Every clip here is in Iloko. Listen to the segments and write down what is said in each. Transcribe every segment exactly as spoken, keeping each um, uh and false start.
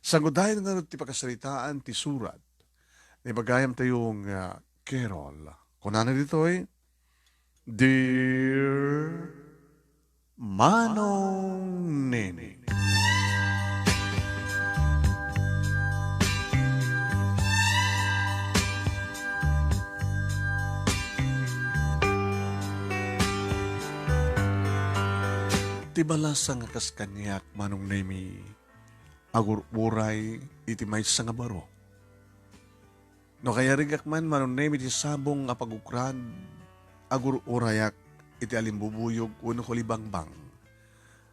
Sangudayan ngarud ti pakasaritaan ti surat ni bagayam tayo nga Carol. Kunana ditoy, "Dear Manong Nini." Ti balasang a kas kaniak, Manong Nemi, agur-uray iti maysa nga baro. No kayarigak man, Manong Nemi, ti sabong a pagukrad, agur-urayak iti alimbubuyog wenno kulibangbang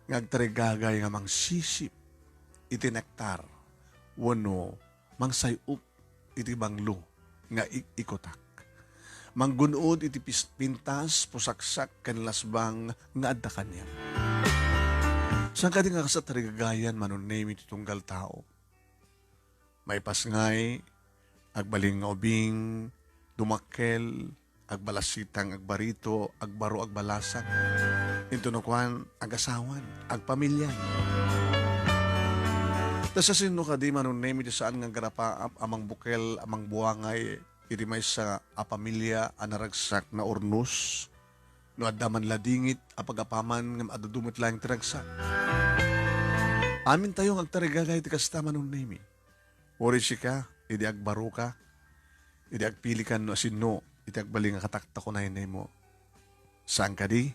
nga agtarigagay nga mangsisip iti nektar wenno mangsay-op iti banglo nga ik-ikotak. Manggun-od iti pis-, pintas, pusaksak, ken lasbang nga adda kaniak. Saan kadi nga kasta tarigagayan, Manong Nemi, ti tunggal tao? Maipasngay, agbalin nga ubing, dumakkel, agbalasitang, agbarito, agbaro, agbalasang. Intono kuan, agasawan, agpamilian. Ta sa sino kadi, Manong Nemi, ti saan nga aggarapaap a mangbukel, a mangbuangay iti maysa a pamilia a naragsak, naurnos, no adda man ladingit a pagapaman ngem adu-adu met laeng ti ragsak. Amintayo nga agtarigagay ti kasta, Manong Nemi. Uray sika, idi agbaroka, idi agpilikan no asino iti agbalin nga kataktakon a inaymo. Saan kadi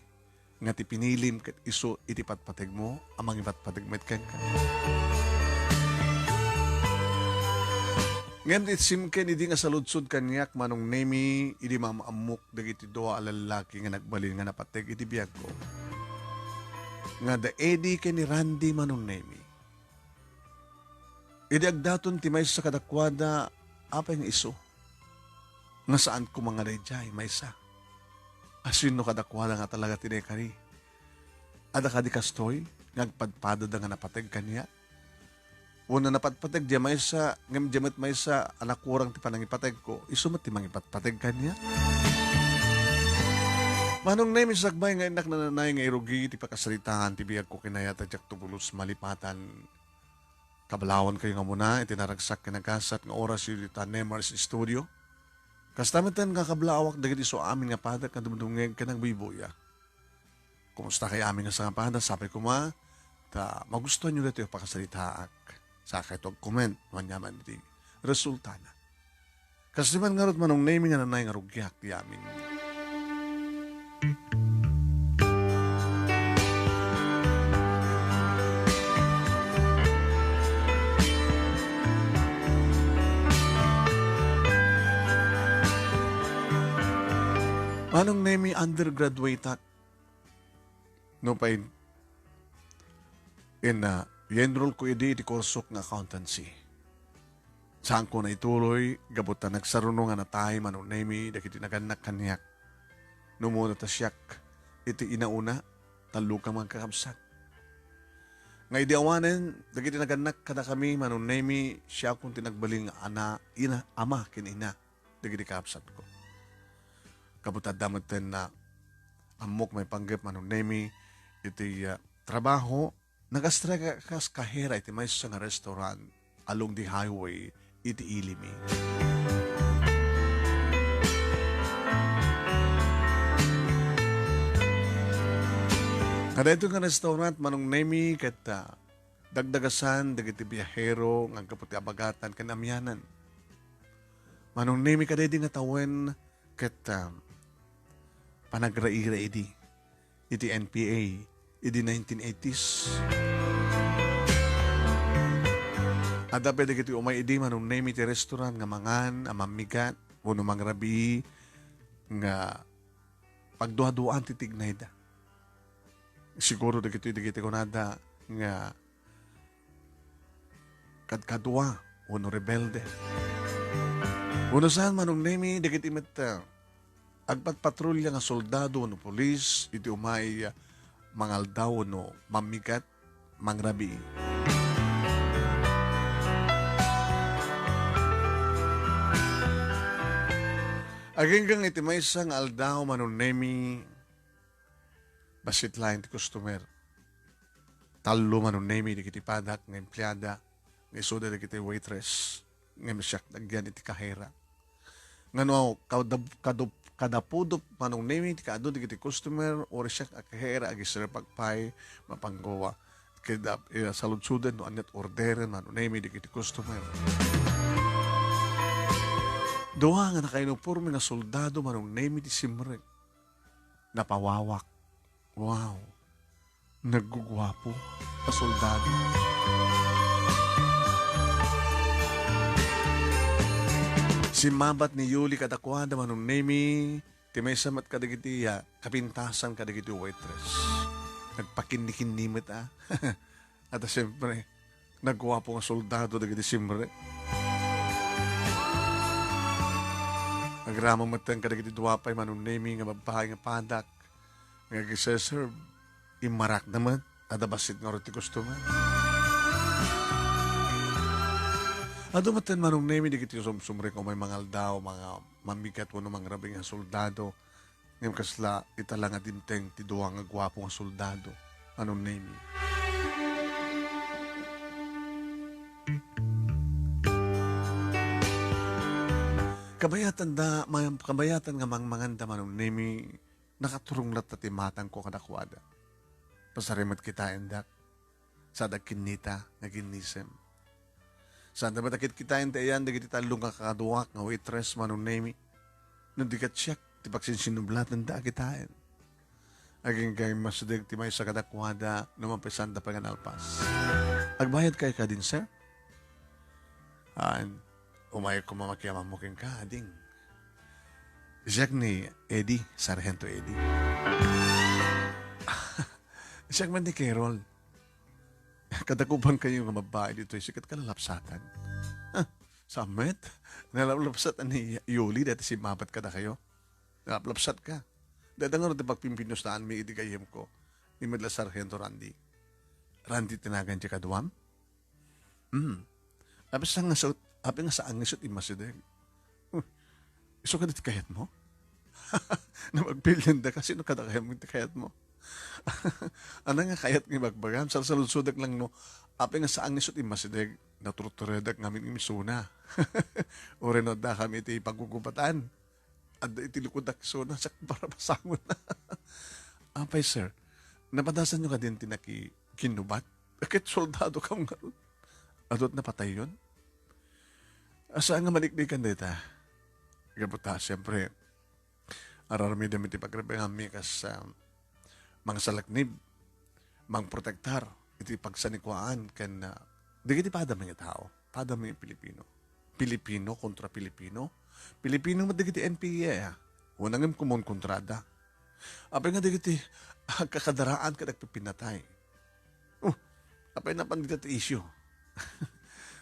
nga ti pinilim ket isu iti patpategmo a mangipatpateg met kenka. Ngem ti simken idi nga saludsod kaniak, Manong Nemi, idi maam-ammok dagiti dua a lallaki nga nagbalin nga napateg iti biagko. Nga da Eddie ken ni Randy, Manong Nemi. Idi agdaton ti maysa kadakuada, apay nga isu? Nga saan koma nga daydiay maysa? Asino kadakuada nga talaga ti naikari? Adda kadi kastoy nga agpadpadada nga napateg kaniak? Wenno napatpateg diay maysa, ngem diay met maysa a nakurang ti panangipategko, isu met ti mangipatpateg kaniak? Manong Nemi, sakbay nga innak nananay nga irugi ti pakasaritaan ti biagko, kinayat a diak to pulos malipatan. Kablawankayo nga umuna iti naragsak ken nagasat nga oras iti Tanemars Studio. Kasta metten nga kablawak dagiti isu amin nga padak nga dumdumngeg ken agbuybuya. Kumusta kay amin nga sangapada? Sapay koma ta magustuanyo daytoy a pakasaritaak. Sakayto agcomment no aniaman iti resultana. Kasdi man ngarud, Manong Nemi, nga nanay nga rugiak ti amin. Manong Nemi, undergraduate-ak. Nupay, inna, i-enroll ko idi iti kursok nga accountancy. Saanko naituloy, gapu ta nagsaruno nga natay, Manong Nemi, dagiti nagannak kaniak. Numuna ta siak iti inauna, tallo ka nga kakabsat. Nga idi awanen dagiti nagannak kadakami, Manong Nemi, siakon ti nagbalin nga ana, ina, ama ken ina dagiti kakabsatko. Gapu ta adda metten nga ammok maipanggep, Manong Nemi, iti, ah, trabaho, nagastrike kas kahera iti maysa nga restaurant along the highway iti Ilimi. Kadaytoy nga restaurant, Manong Nemi, ket, ah, dagdagasan dagiti biahero nga aggapu ti abagatan ken amianan. Manong Nemi, kadaydi nga tawen ket, ah, panagraira idi iti N P A idi nineteen eighties. Adda pay dagiti umay idi, Manong Nemi, ti restaurant nga mangan a mammigat wenno mangrabii nga pagduaduaan ti tignayda. Siguro dagitoy dagiti kunada nga kadkadua wenno rebelde. Wenno saan, Manong Nemi, dagiti met, ah, agpatpatrulia nga soldado wenno pulis iti umay, ah, mangaldaw wenno mammigat, mangrabii. Aginggang iti maysa nga aldaw, Manong Nemi, bassit laeng ti customer. Tallo, Manong Nemi, dagiti padak nga empleada. nga isuda dagiti waitress, ngem siak agyan iti kahera. Ngano, kadap-, kadap-, kadapudop Manong Nemi ti kaadu dagiti customer, uray siak a kahera, agiserve pay, mapangguwa. Ket, ah, saludsoden no aniat orderen Manong Nemi dagiti customer. Dua nga nakauniporme nga soldado Manong Nemi ti simrek. Napawawak. Wow! Nagguguapo a soldado. Simmabat ni Yuli kadakuada Manong Nemi, ti maysa met kadagiti, ah, kapintasan kadagiti waitress. Nagpakinnikinni met, ah. At siyempre, nagguapo nga soldado dagiti simrek. Agraman metten kadagiti dua pay Manong Nemi nga babbai nga padak nga agiserserve. Immarakda met, adda bassit ngarud ti customer. Adu metten Manong Nemi dagiti sumsumrek, umay mangaldaw, mga mamigat wenno mangrabi nga soldado. Ngem kasla ita la nga dimteng ti dua nga guapo nga soldado, Manong Nemi. Kabayatan da, ma-, kabayatan nga mangmanganda Manong Nemi, nakaturong latta ti matangko kadakuada. Pasarimet kitaendak. Saan da kinnita nga ginnisem. Saan da met a kitkitaen ti ayan dagiti tallo nga kakaduak nga waitress Manong Nemi. No di ket siak ti pagsinsinublatenda a kitaen. Agingga immasideg ti maysa kadakuada no mapaisan da pay nga nalpas. Agbayad kayo kadin, sir? Haan, umay koma makiamanmo kenka, ading. Siak ni Eddie, Sargento Eddie. Siak man ni Carol. Kadakupan kayo nga mabbabae ditoy, sikat kalalapsatan. Ah, samet? Nalaplapsat ni Yuli dati simmabat kadakayo? Nalaplapsat ka? Dada nga ti pagpimpinustaan mi iti gayyemko. Ni Medla Sargento Randy. Randy ti nagan ti kaduam? Hmm. Apay sa nga sa-, apay nga saan nga isut' immasideg? Huh. Isu kadi ti kayatmo? No agpiliendaka, sino kadakayo ti kayatmo? Ania nga kayat nga ibagbagam? Sarsaludsodek lang no, apay nga saan nga isut' immasideg, naturturedek ngamin nga isuna. Uray no addakami iti paggugubat-an. Adda iti likudak isuna, siak barabasangon. Apay, sir, napadasanyo kadin ti nakikinnubat? Ket soldadokam ngarud. Adu ti napatayyon? Saan nga maniknikan dayta? Gapu ta, siyempre, ar-aramidem iti pagrippinganmi kas, ah, mangsalaknib, mangprotektar iti pagsanikuaan ken, ah, dagiti padami nga tao, padami nga Pilipino. Pilipino kontra Pilipino. Pilipino met dagiti N P A, ah. Wen ngem kumonkontrada. Apay nga dagiti agkakadaraan ket agpipinatay? Oh, apay napan dita ti isyu?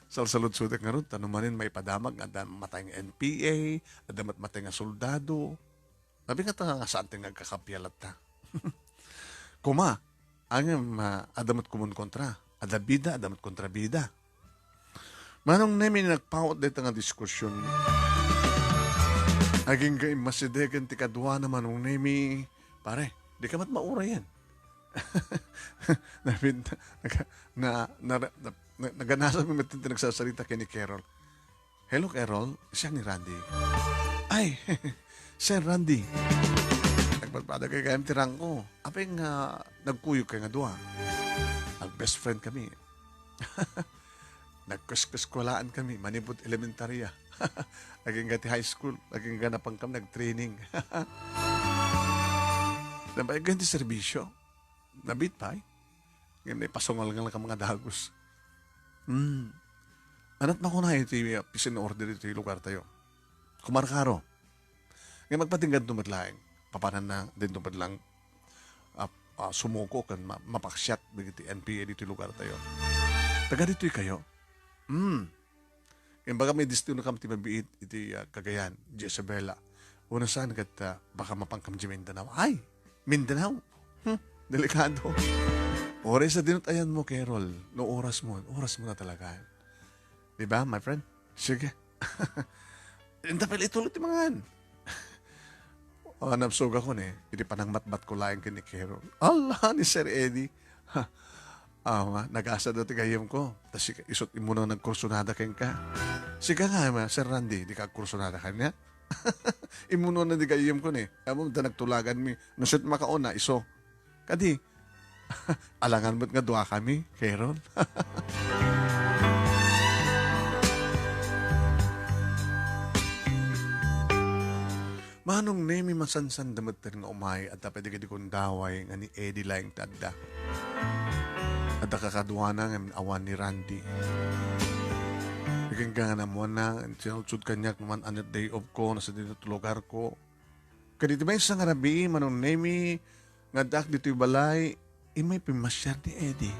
Salsaludsodek ngarud, ta no manen maipadamag nga adda matay nga N P A, adda met matay nga soldado. Apay nga ta nga saan ti nga agkakapialatta? Koma, ngem, ah, adda met kumonkontra. Adda bida, adda met kontrabida. Manong Nemi, nagpawat dayta nga diskusyon. Agingga immasidegen ti kaduana, Manong Nemi. Pare, di ka met maurayen. Nabid-, naga-, na, na, na, na, naganasam met ti nagsasarita ken ni Carol. "Hello, Carol. Siak ni Randy." "Ay, Sir Randy." Nagpadpada kay gayam ti rangko. Apay nga nagkuyog kay nga dua? Nag-best friend kami. Nagkuskuskuelaan kami, manipud elementarya. Agingga ti high school, agingga napankam nagtraining. Nabayag ti serbisyo. Nabit pay. Ngem naipasungalngal ka nga dagus. Hmm. Anat makuna iti, uh, peace and order iti lugar tayo. Kumarkaro. Ngem agpatingganto met laeng. Papananna dinto met lang, ah, ah, sumuko ken ma-, mapaksiat dagiti N P A ditoy lugar tayo. Taga ditoy kayo? Hmm. Imbagam, idestinokam ti mabiit iti, ah, Cagayan, Isabela. Wenno saan ket, ah, baka mapankam di Mindanao. Ay! Mindanao! Hmm, delikado. Oras sa dinut-ayan mo, Carol. No oras mo, oras mo na talaga. Di ba, my friend? Sige. Inta pala ituloy ti mangan. Ah, nabsog ako ni, iti panangmatbat ko laeng ken ni Carol. Allah, ni Sir Eddie. Ha, Aw, ma, nagasat ti gayyemko. Ta sika, isut' immuno nagkursunada kenka. Sika nga, ma, Sir Randy, dika agkursunada kaniak? Immuno na ti gayyemko ni. Ammom ta nagtulaganmi. No siak makauna, isu. Kadi, alangan met nga duakami, Carol. Manong Nemi, masansan da metten nga umay, adda pay dagiti gundaway nga ni Eddie laeng ti adda. Adda kakaduana ngem awan ni Randy. Ikenka nga naammoanna, sinalsod kaniak no man-an ti day off ko, nasa dito ti lugarko. Kadi ti maysa nga rabii, Manong Nemi, nga addaak ditoy balay, immay pimmasiar ni Eddie.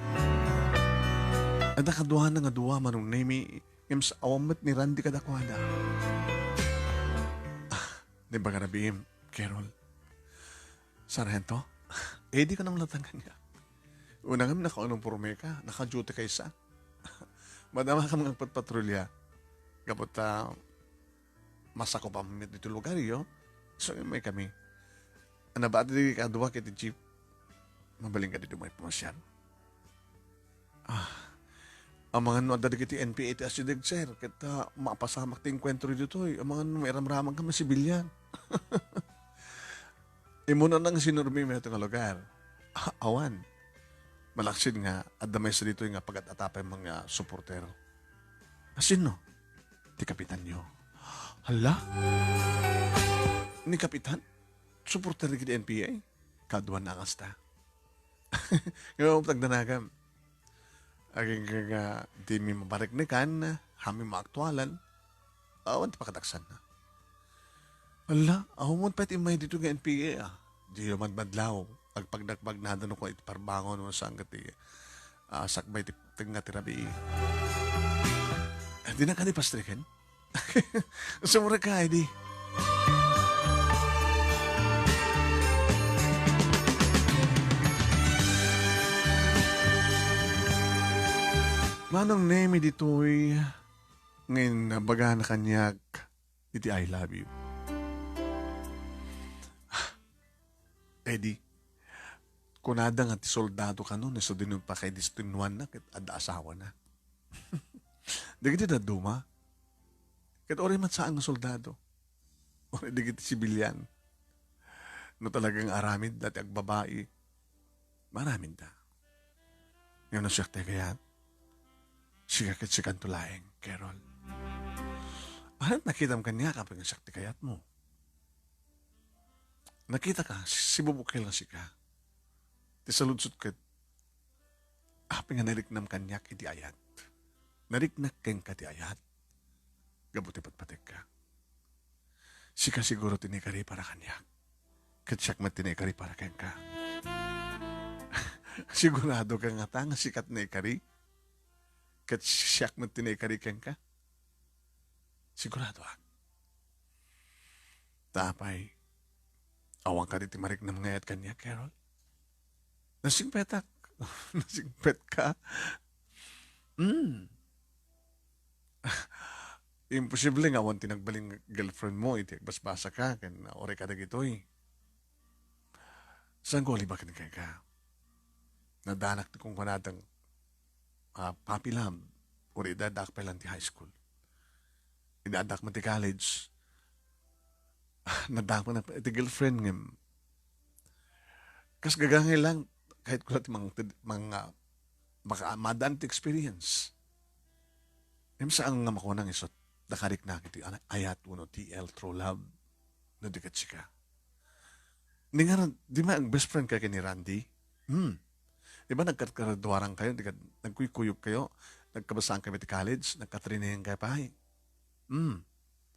Adda kaduana nga dua, Manong Nemi, ngem sa-, awan met ni Randy kadakuada. Ah, naimbag a rabiim, Carol. Sargento, Eddie, kunam latta kaniak. Una ngem, nakauniformeka, naka-duty kaysa. Madama ka nga agpatpatrolya. Gapu ta, masakop a met ditoy lugaryo. So, immay kami. Ania, bati dagiti kadua ket ti jeep. Mabalin kadi ditoy maipamasyan. Ah, amangan no adda dagiti N P A iti asideg, sir, ket, ah, mapasamak ti engkuentro ditoy. Amangan no mairamraman kami sibilyan. Immuno na nga sinurvey mi ito nga lugar. Ah, awan. Malaksid nga adda maysa ditoy nga pagad-atapay mga suportero. Asino? Ti kapitanyo. Hala? Ni kapitan? Suporter dagiti N P A? Kaduan na kasta. Ngem, tagdanagam. Agingga nga dimi mabariknekan, hami maaktualan. Awan ti pakadaksanna. Ala, awan pay ti immay dito nga N P A, ah. Diyo madmadlaw. Agpagdakbagnada no kung iti parbangon no saan ka ti, ah, sakbay ti tengnga ti rabii. Eh, di na kadi pastriken? Sumurek ka, Eddie. Manong Nemi ditoy, ngin bagana kaniak iti I love you. Eddie, kunada nga ti soldado kano, ni so dinun pakaidestinuanna, ket adda asawana. Dagiti dadduma, ket uray met saan nga soldado. Uray dagiti sibilyan. No talagang aramid dati agbabai, maramid da. Ngem no siak ti kayat, sika ket sikanto laeng, Carol. Arat nakitam kaniak apay nga siak ti kayatmo. Nakita ka, sibubukkel nga sika. Ti saludsod ket, apay nga nariknam kaniak iti ayat? Nariknak kenka ti ayat? Gapu ti patpategka. Sika siguro ti naikaripara kaniak. Ket siak met ti naikaripara kenka. Sigurado ka ngata nga sika ti naikari? Ket siak met ti naikari kenka? Sigurado, ah. Ta apay, awan kadi ti mariknam nga ayat kaniak, Carol? Nasingpetak. Nasingpet ka? Hmm. Imposible nga awan ti nagbalin nga girlfriend mo iti agbasbasa ka ken uray ka dagitoy. Saan ko alibaken kenka? Naddanak ti kunkunadang, ah, puppy love, uray addaak pay lang ti high school. Idi addaak met ti college, naddaak met ti girlfriend ngem kas gagangay lang, kahit ko la ti mang-, mang-, ah, maka-, madan ti experience. Ngem saan nga makunang isut, nakariknak iti ana-, ayat wenno T L, true love, no di ket sika. Ni ngarud, di man ag-best friend ka ken ni Randy? Hmm. Di ba nagkadgraduaran kayo, di ka, nagkuykuyog kayo, nagkabasaan kayo ti college, nagkatraining kayo pay? Hmm.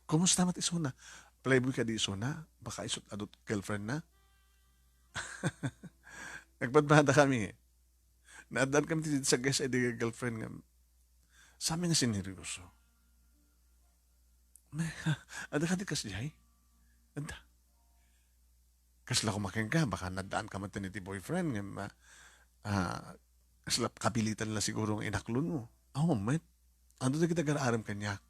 Kumusta met isuna? Playboy kadi isuna? Baka isut adut girlfriend na? Nagpadmada kami. Naaddaan kami ti sagay sa idi girlfriend nga. Sami nga sineryoso. May, adda kadi kasdiay? Adda. Kasla kumaken ka, baka naddaan ka met iti boyfriend nga, ah, ah, kasla kapilitan la siguro nga inaklon mo. Aw, met. Adu dagiti agar-arem kaniak.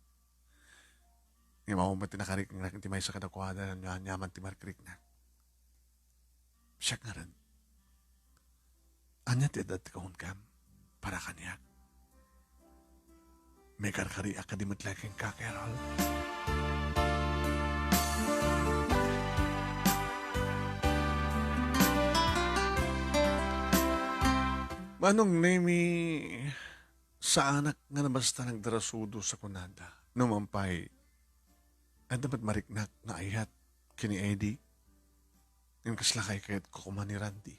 Ngem awan met ti nakariknak iti maysa kadakuada, ania, ania man ti mariknak. Siak ngarud. Ania ti adda ti kahunkam? para kaniak. Maikarkariak kadi met laeng kenka, Carol. Manong Nemi, saanak nga nabasta nagdarasudo sa kunada. Nupay pay, adda met mariknak nga ayat ken ni Eddie. Ngem kasla kaykayatko koma ni Randy.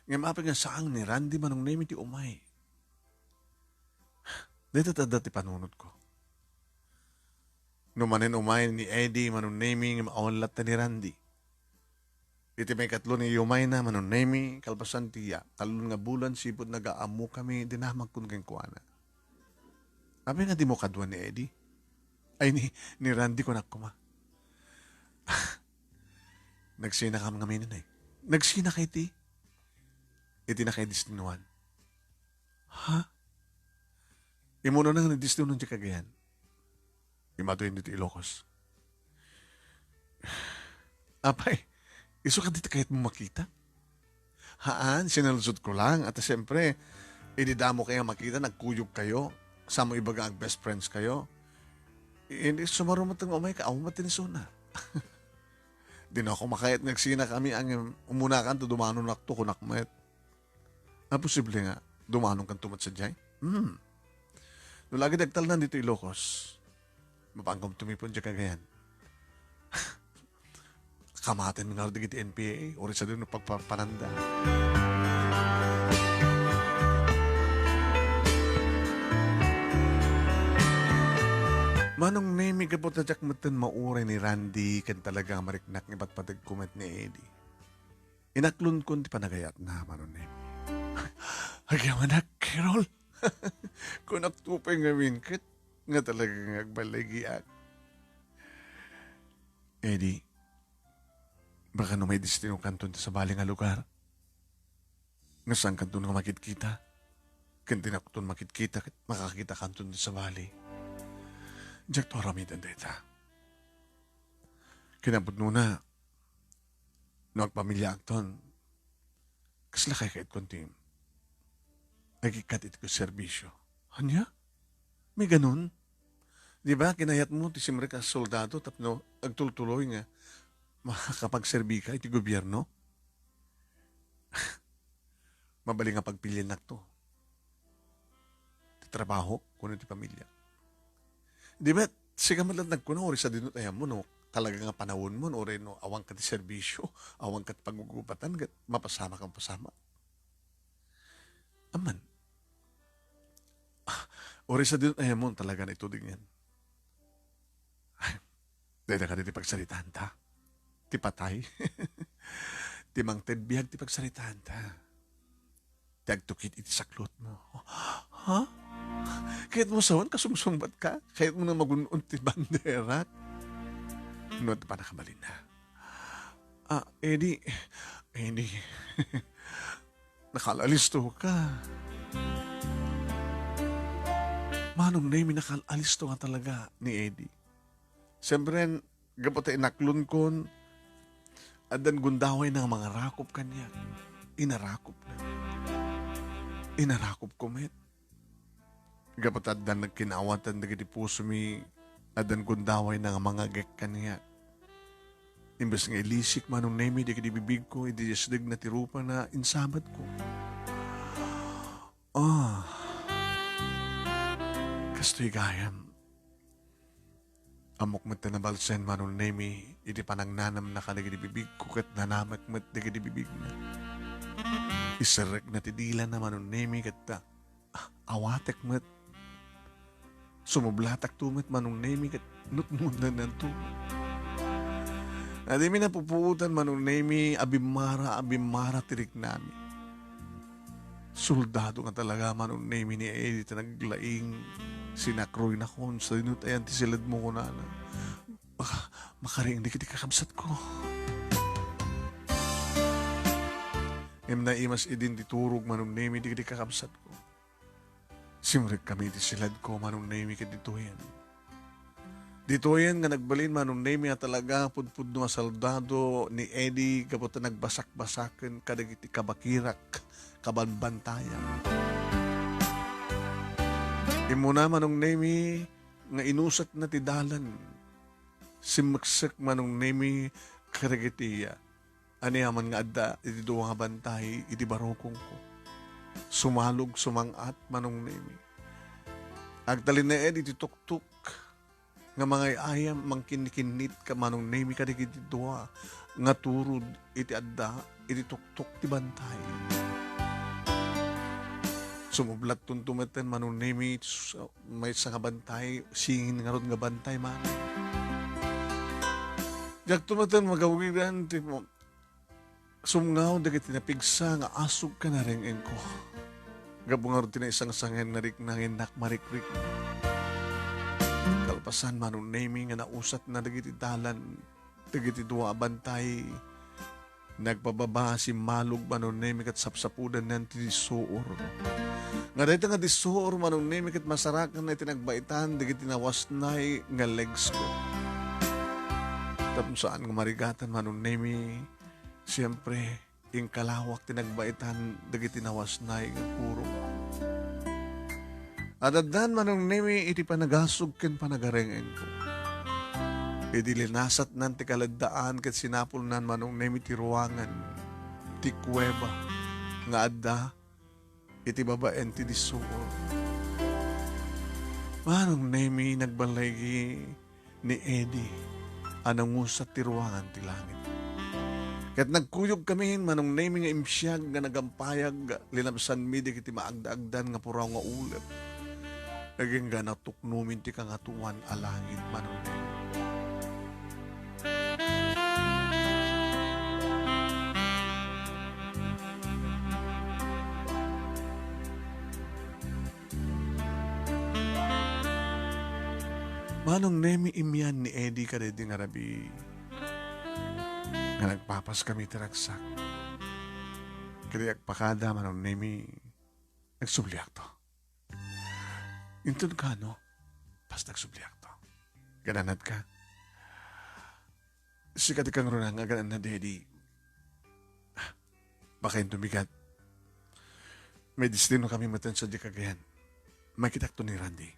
Ngem apay nga saan ni Randy, Manong Nemi, ti umay? Dayta adda ti panunotko. No manen umay ni Eddie, Manong Nemi, ngem awan latta ni Randy. Iti maikatlo nga yumayna, Manong Nemi, kalpasan ti ya-, kallo nga bulan, sipud nagaammokami, dinamagkon kenkuana. Apay nga dimo kaduan ni Eddie? Ay, ni, ni Randy, kunak koma. Nagsinakam ngamin, eh. Nagsinaka iti? Iti nakaidestinuan. Ha? Imuna nga nagdestinuan ti Cagayan. Imatoy dito Ilocos. Apay, isu kadi ti kayatmo makita? Haan, sinalsot ko lang. At siyempre, idi damo kayo makita, nagkuyog kayo. Samo ibaga ag best friends kayo. Hindi, sumarumat nga umay ka, awan ti nisuna. Di na ako makayat nga agsinakami, ang umuna kanto, dumanonakto, kunak met. A, posible nga, dumanonkanto met sadiay? Hmm. No lagi dagtalnan dito Ilocos, mapanggom tumipon diay Cagayan. Kamaten nga dagiti N P A, uri sa dino pagpapananda. Manong Nemi, gapu ta diak metten mauray ni Randy, ken talaga mariknak nga ipatpateg ko met ni Eddie. Inaklonkon ti panagayatna, Manong Nemi. Agyamanak, Carol. Kunak to pay ngamin ket nga talaga nga agballigiak. Eddie, baka no maidestinokanton ti sabali nga lugar, nga saankanton nga makitkita, ken dinakton makitkita ket makakitakanton ti sabali. Diak to aramiden dayta. Kinapudnona, no agpamiliaakton, kasla kaykayatko ti agikkat iti serbisio. Ania? May ganun? Di ba, kinayatmo ti simrek a soldado tapno agtultuloy nga makakapagserbika iti gobierno? Mabalin nga pagpiliannakto. Ti trabaho, kuno ti pamilya. Di ba, sika met laeng nagkuna, uri sa dino ti ayammo, no talaga nga panawenmo, uri no awanka ti serbisio, awanka ti pagugupatan, ket mapasamak, mapasamak. Amman. Ah, uri sa dino ti ayammo, talaga na ito din yan. Ay, dayta kadi ti pagsaritaanta. Ti patay. Ti mangted biag ti pagsaritaanta. Ti agtukit iti saklotmo. Ha? Kayatmo sawen, kasungsungbatka? Kayatmo na magun-on ti banderak? No, ti panakabalinna. Ah, Eddie, Eddie, nakaalalisto ka. Manong Nemi, nakaalalisto nga talaga ni Eddie. Siyempre, gapu ta inaklonkon, addan gundawayna nga mangarakop kaniak. Inarakopna. Inarakopko met. Gapu ta addan nagkinaawatan dagiti pusomi, addan gundawayna nga mangagek kaniak. Imbes nga ilisik, Manong Nemi, dagiti bibigko, idi isdegna ti rupana, insabatko. Ah. Kastoy gayam. Ammok met ta nabalsen, Manong Nemi, iti panagnanamna kadagiti bibigko ket nanamek met dagiti bibigna. Iserrekna ti dilana, Manong Nemi, ket ta, ah, awatek met. Sumublatakto met, Manong Nemi, ket nutnutnananto. Adimi napupuotan, Manong Nemi, abimmara, abimmara ti riknami. Soldado nga talaga, Manong Nemi, ni Eddie ti naglaing. Sinakroynakon, sadino ti ayan ti siledmo, kunana. Maka-, makariing dagiti kakabsatko. Ngem naimas idin ti turog, Manong Nemi, dagiti kakabsatko. Simrekkami iti siledko, Manong Nemi, ket ditoyen. Ditoyen nga nagbalin, Manong Nemi, a talaga pudpudno a soldado ni Eddie gapu ta nagbasakbasaken kadagiti kabakirak, kabanbantayan. Immuna, Manong Nemi, nga inusatna ti dalan. Simmeksek, Manong Nemi, kadagiti aniaman nga adda iti dua nga bantay iti barukongko. Sumalog, sumang-at, Manong Nemi. Agtalinaed iti tuktok nga mangay-ayam, mangkinnikinnitka, Manong Nemi, kadagiti dua nga turod iti adda iti tuktok ti bantay. Sumublattonto metten, Manong Nemi, iti s-, maysa nga bantay, singin ngarud nga bantay, Manong. Diakto metten magawiran ti mo-, sumngaw dagiti napigsa nga asug ken areng-engko. Gapu ngarud ti naisangsangen nga riknangennak marikrikna. Kalpasan, Manong Nemi, nga nausatna dagiti dalan dagiti dua a bantay, nagpababa, simmalog, Manong Nemi, ket sapsapudanna ti dissuor. Nga dayta nga dissuor, Manong Nemi, ket masarakanna iti nagbaitan dagiti nawasnay nga legsko. Tapno saan nga marigatan, Manong Nemi, siempre, inkalawak ti nagbaitan dagiti nawasnay nga kurong. Adaddan, Manong Nemi, iti panagasug ken panagareng-engko. Idi linasatnan ti kaleddaan ket sinapulnan, Manong Nemi, ti ruangan, ti kuweba nga adda iti babaen ti dissuor. Manong Nemi, nagballigi ni Eddie a nangusat ti ruangan ti langit. Ket nagkuyogkami, Manong Nemi, nga imsiag nga nagampayag, linabsanmi dagiti maagda-agdan nga puraw nga ulep. Agingga natuknomin ti Kangatoan a Langit, Manong Nemi. Manong Nemi, imian ni Eddie kadaydi nga rabii nga nagpapaskami iti ragsak. Ket idi agpakada, Manong Nemi, agsubliakto. Inton kano, basta agsubliakto. Gananadka? Sika ti kangrunang nga agananad, Eddie. Baka inton bigat. May destino kami metten sadiay Cagayan. Makitakto ni Randy.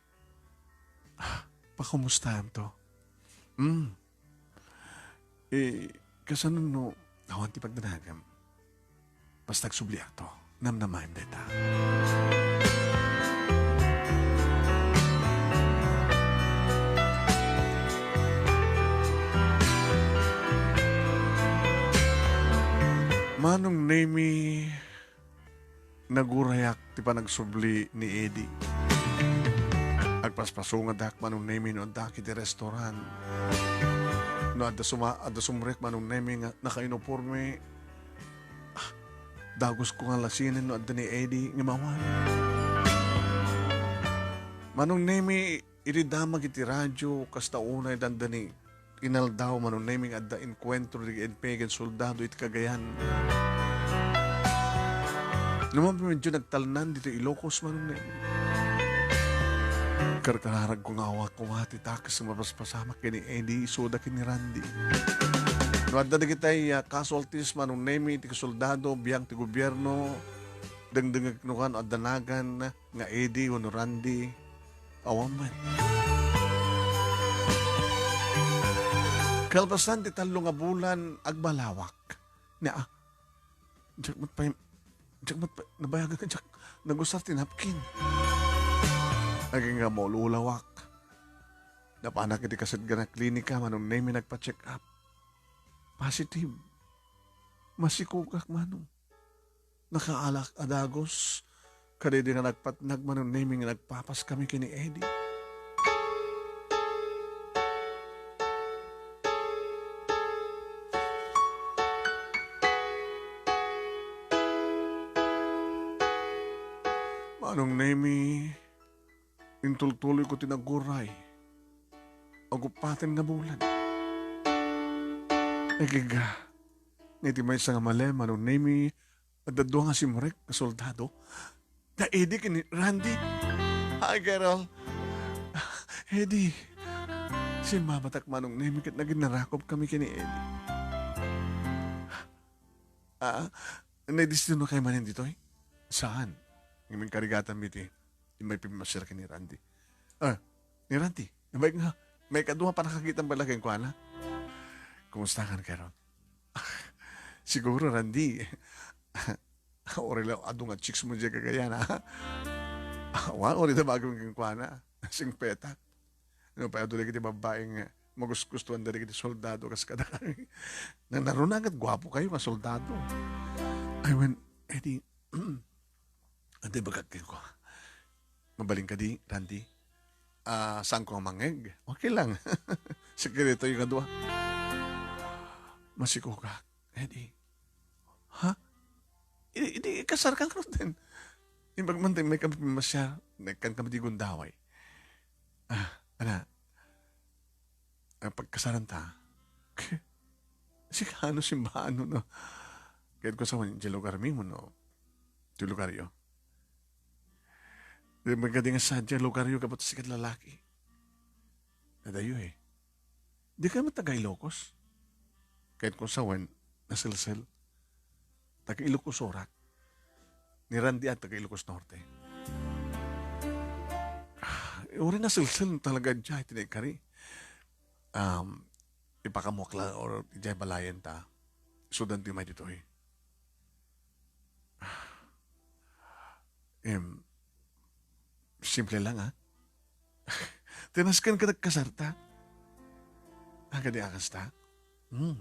Ah, pakumustaamto? Hmm. Eh, kasano no awan ti pagdanagam? Basta agsubliakto. Namnamaem dayta. Manong Nemi, nagurayak ti panagsubli ni Eddie. Agpaspasungad, Manong Nemi, no adda iti restaurant. No adda suma-, adda sumrek, Manong Nemi, nga nakauniporme, ah, dagusko nga lasinen no adda ni Eddie nga mawan. Manong Nemi, idi damag iti radio, kasta unay dandani inaldaw, Manong Nemi, nga adda enkuentro dagiti N P A ken soldado iti Cagayan. Nupay medyo nagtalnan ditoy Ilocos, Manong Nemi. Karkararagko nga awan koma ti takis nga mapaspasamak ken ni Eddie isuda ken ni Randy. No adda dagitay, ah, casualties, Manong Nemi, ti soldado, biang ti gobierno, dengdengngeg no kano adda nagan nga Eddie wenno Randy, awan met. Kalpasan ti tallo nga bulan, agbalawak. Nia, diak met pay, diak met pay, nabayagan nga diak nagusar ti napkin. Agingga maululawak. Napanak iti kasetgan a klinika, Manong Nemi, nagpa-check up. Positive. Masikogak, Manong. Nakaalak a dagus kadaydi nga nagpatnag, Manong Nemi, nga nagpapaskami ken ni Eddie. Manong Nemi, intultuloyko ti naguray. Aguppaten nga bulan. Agingga, iti maysa nga malem, Manong Nemi, adda dua nga simrek nga soldado. Da Eddie ken ni Randy. Hi, girl. Eddie. Simmabatak, Manong Nemi, ket naginnarakop kami ken ni Eddie. Ah, naidestino kayo manen ditoy? Saan? Ngem inkarigatanmi ti Immay pimmasiar ken ni Randy. "Ah, ni Randy, immay nga, may kadua pannakakitam bala kenkuana. Kumusta kan keron?" "Siguro, Randy, uray la adu nga chicks mo diay gagayan, ha?" "Awan, uray da bagim kenkuana. Singpetak. Ano pay adu dagiti babbai nga magusgustoanda dagiti soldado kas kadakami. Nanaruna ket guapo kayo nga soldado." "Ay, wen, Eddie, adi bagak kenko. Mabalin kadi, Randy? Ah, saanko nga mangngeg? Okay lang. Sekreto yung kadua." "Masikogak, Eddie." "Ha? Idi, idi ikasarka ngaruden?" "Imbag man ti immay kami pimmasiar, naikkan kami ti gundaway." "Ah, ana, ang pagkasaranta, sika no simbaan no, no? Kayat ko sa idiay lugarmi wenno ti lugaryo?" "Di ba kadi nga sadiay lugaryo gapu ta sika ti lalaki? Adayo, eh. Dika met taga Ilocos?" "Kayat ko sa wen, naselsel. Taga Ilocos Sur ak. Ni Randy a taga Ilocos Norte." "Ah, uray naselsel talaga diay ti naikari. Um, ipakamuak la or idiay balayen ta. Sudan ti may ditoy." "Em, simple lang, ah. Ti nasken ket agkasarta. Ah, kadi a kasta? Hmm.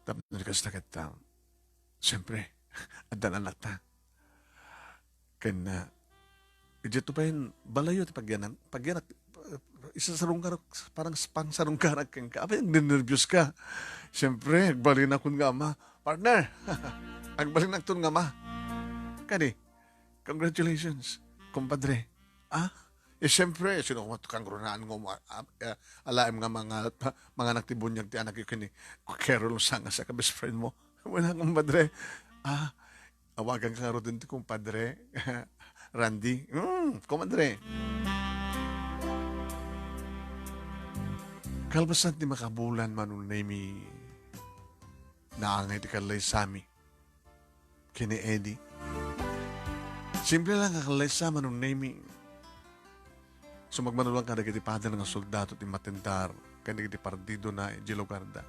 Tapno kasta ket, ah, siyempre, addan anakta. Ken, ah, idiay to payen, balayo ti pagyanan, pagyanak, isasarungkarak, parang s-, pangsarungkarak kenka. Apay, nagnenerbios ka?" "Siyempre, agbalinakon nga ama." "Partner, agbalinakton nga ama. Kadi, congratulations, kumpadre." "Ah? Eh, siyempre, sino koma ti kangrunaan nga uma-, a-, a-, alaem nga manga-, manganak ti buniag ti anakyo ken ni Carol Sangas a ka-best friend mo?" "Wen, kumpadre." "Ah, awaganka ngaruden ti kumpadre, Randy." "Hmm, kumpadre." Kalpasan ti makabulan, Manong Nemy, naangay ti kallaysami ken ni Eddie. Simple lang a kallaysa, Manong Nemy. Sumagmamano lang kadagiti pader nga soldado ti matendar ken dagiti partidona idiay lugarda.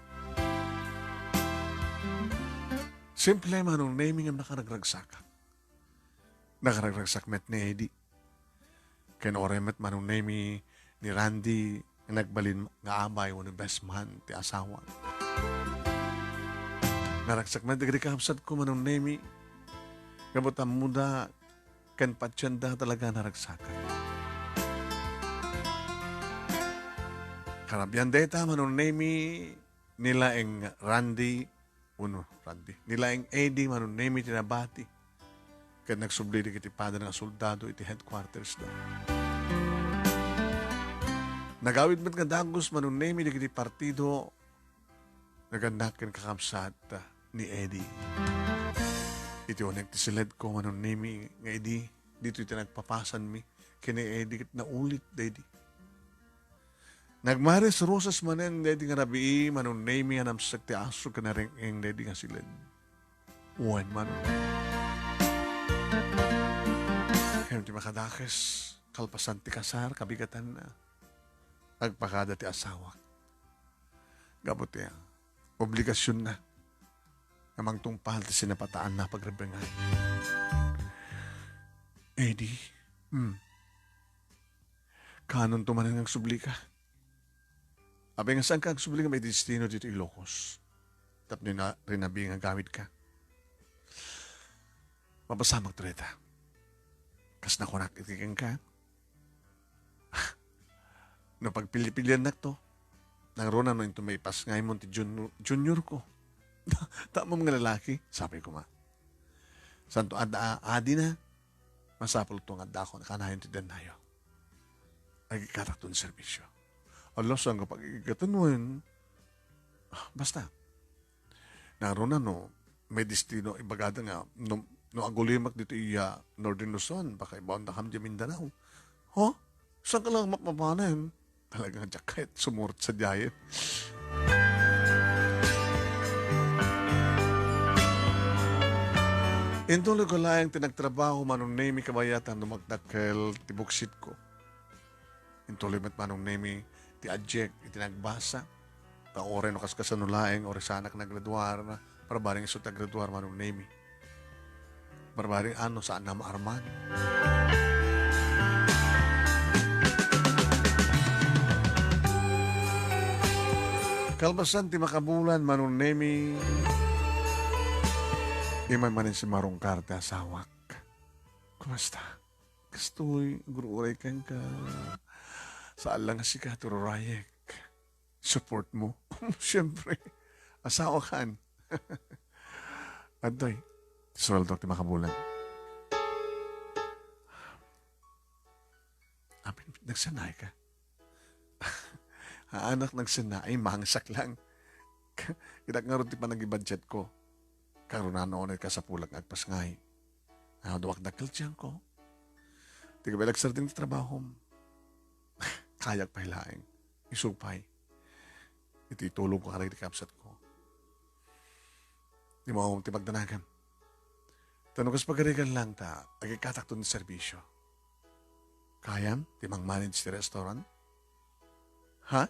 Simple, Manong Nemy, nga nakaragragsak. Nakaragragsak met ni Eddie. Ken uray met, Manong Nemy, ni Randy nga nagbalin nga amay wenno best man ti asawa. Naragsak met dagiti kakabsatko, Manong Nemy, gapu ta ammoda ken patienda talaga naragsakan. Karabian dayta, Manong Nemy, ni laeng Randy, wenno Randy, ni laeng Eddie, Manong Nemy, ti nabati ken nagsubli dagiti pader nga soldado iti headquarters da. Nagawid met nga dagus, Manong Nemy, dagiti partido nga annak ken kakabsat ni Eddie. Iti unek ti siledko, Manong Nemy, nga idi, ditoy ti nagpapasanmi ken ni Eddie ket naulit daydi. Nagmares-rosas manen daydi nga rabii, Manong Nemy, a namsek ti aso ken nareng-eng daydi nga siled. Wen, Manong. Ngem ti makadakes, kalpasan ti kasar, kabigatanna, agpakada ti asawak. Gapu ti, ah, obligasionna nga mangtungpal ti sinapataanna a pagrebbengay. Eddie, hmm. Kaanonto manen nga agsublika? Apay nga saanka agsubli nga maidestino ditoy Ilocos? Tapno ina-, rinabii nga agawidka? Mapasamakto dayta. Kas nakunak iti kenka, no pagpilipiliannakto, nangruna no inton maipasngaymo ti junior, juniorko. Tamom nga lalaki, sapay koma. Saanto adda a-, adina, masapulto nga addakon kanayon ti dennayo. Agikkatakto ti serbisio. Ala, saanka pagikkaten wen? Ah, basta. Nangruna no maidestino, ibagada nga no, no agulimek ditoy iya Northern Luzon, baka ibaondakam diay Mindanao. Ho? Saanka la mapmapanen? Talaga nga diak kayat sumurot sadiayen. Intuloy ko laeng ti nagtrabaho, Manong Nemi, kabayatan no magdakkel ti buksitko. Intuloy met, Manong Nemi, ti adjek iti nagbasa. Ta uray no kaskasano laeng, uray saanak nagraduar, barbareng isu ti agraduar, Manong Nemi. Barbareng ano, saan na maarman. Kalpasan ti makabulan, Manong Nemi, immay manen simmarungkar ti asawak. Kumusta? Kastoy, agur-uray kenka. Saan la nga sika ti rurayek. Support mo. Siyempre, asawa kan. Adtoy, sueldo ti makabulan. Amin, nagsanay ka. Anak, nagsanay, mangsak lang. Idak ngarud ti panagibudget ko. Karunano unay kasapulak nga agpasngay. Awan dakkel ti tianko. Ti kabaelak sardin ti trabahom. Kayak pay laeng. Isu pay. Iti tulong ko kadagiti kabsat ko. Ti maom ti pagdanagan. Ta no kas pagarigan lang ta, agikkatakto ti serbisyo. Kayam ti mang-manage ti restaurant? Ha?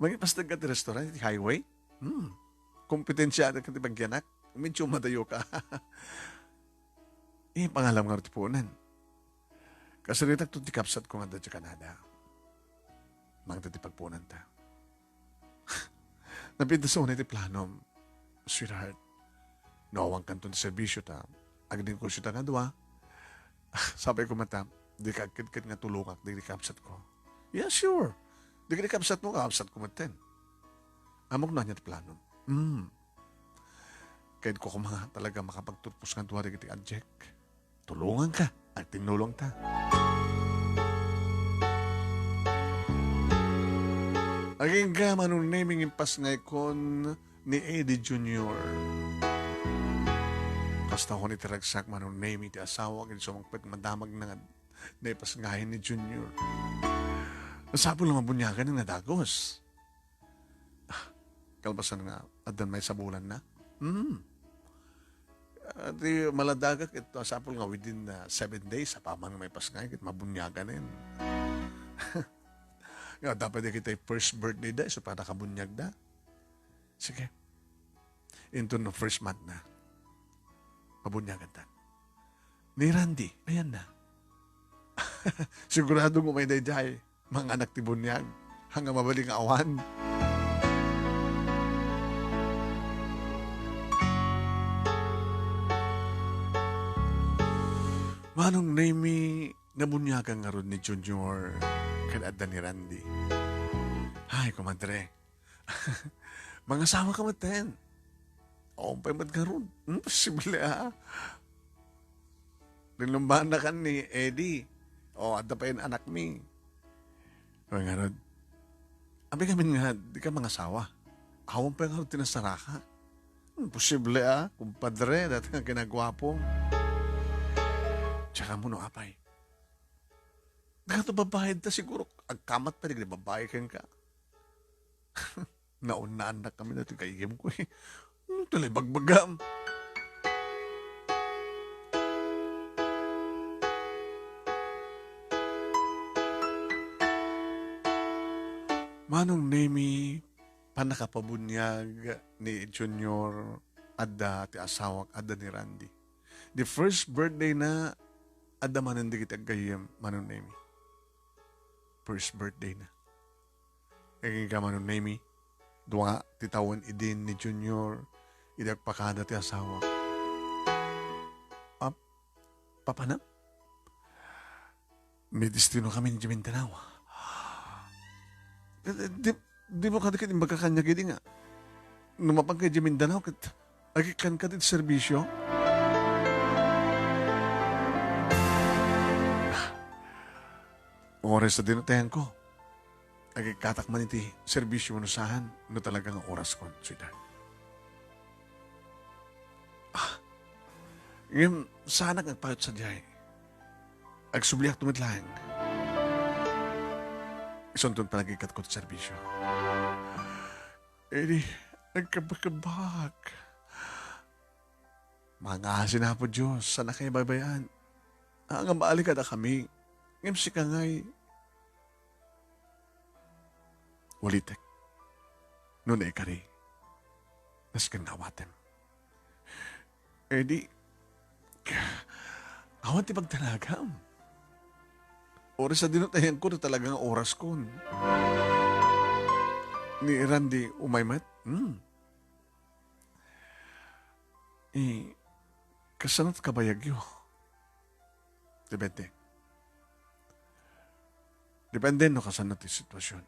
Mangipasteg ka ti restaurant iti highway? Hmm. Kompetensiadak ti pagyanak? Medyo madayo ka. Eh, pangalam nga ti puonan. Kasaritak to ti kabsat ko nga adda Canada. Mangted ti pagpuonanta. Napintas unay ti planom, sweetheart. No awan kanton ti serbisyo ta, agnegosyo ta nga dua. Sapay ko met ta, di ka agkedked nga tulongak dagiti kabsat ko. Yeah, sure. Dagiti kabsat mo, kabsat ko metten. Ammok no ania ti planom. Hmm. Kayatko koma nga talaga makapagturpos nga dua dagiti adjek. Tulonganka. Agtinnulongta. Agingga, Manong Nemi, nga impasngaykon ni Eddie Junior. Kasta ko ni ti ragsak, Manong Nemi, ti asawak, iti sumangpet madamagna nga naipasngayen ni Junior. Sapul nga mabuniagan nga dagus. Ah, kalpasan nga, addan maysa bulan na. Hmm. Ah, ti maladagak ito, sapul nga within, ah, seven days, apaman nga maipasngay, ket mabuniaganen. Nga, dapat di kita first birthday da, isu pa nakabunyag da. Sige. Into no first month na. Mabunyagan ta. Ni Randy, ayan na. Sigurado nga may daydiay. Manganak ti buniag, haan nga mabalin nga awan. Manong Nemi, nabuniagan ngarud ni Junior ken adda ni Randy. Ay, komadre. Mangasawa ka metten. Awan pay met ngarud. Hmm, posible, ha? Linumbaannakan ni Eddie. O, adda pay anakmi. Wen ngarud, abi ngamin nga, di ka mangasawa. Awan pay ngarud ti nasaraka. Hmm, posible, ah, kumpadre, dayta nga kinaguapo. Tsaka mo no, apay. Dagito babae ta siguro, agkamat pa, di babae kenka. Naunnaannak kami dati gayyemko, eh. Ano tuloy bagbagam? Manong Nemi, pannakapabunyag ni Junior, adda ti asawak, adda ni Randy. The first birthday na, adda manen dagiti aggayyem, Manong Nemi. First birthday na. Agingga, Manong Nemi, dua ti tawen idin ni Junior, idi agpakada ti asawa. Ah, papana? May destino kami idiay Mindanao. Di, di, di mo kadi ket imbaga kaniak idi nga, no mapan ka idiay Mindanao, ket agikkan ka ti serbisyo? Oras a dinatayanko. Agikkatak man iti serbisyo no saan, no talaga nga oraskon, sweetheart. Ah, ngem, saanak nga agpayot sadiay. Agsubliak met laeng. Isunton panagikkat ko ti serbisyo. Idi, nagkabakabak. Mangaasin, Apo Dios, saan a kayo baybay-an. Angabali kadakami. Ngem sika ngay, ulitek. No naikari, nasken nga awatem. Eh di, awan ti pagdanagam. Oras a dinutayan ko, talaga nga oras ko. Ni Randy, umay met? Hmm. Eh, kasano ti kabayagyo? Depende. Depende no kasano ti sitwasyon.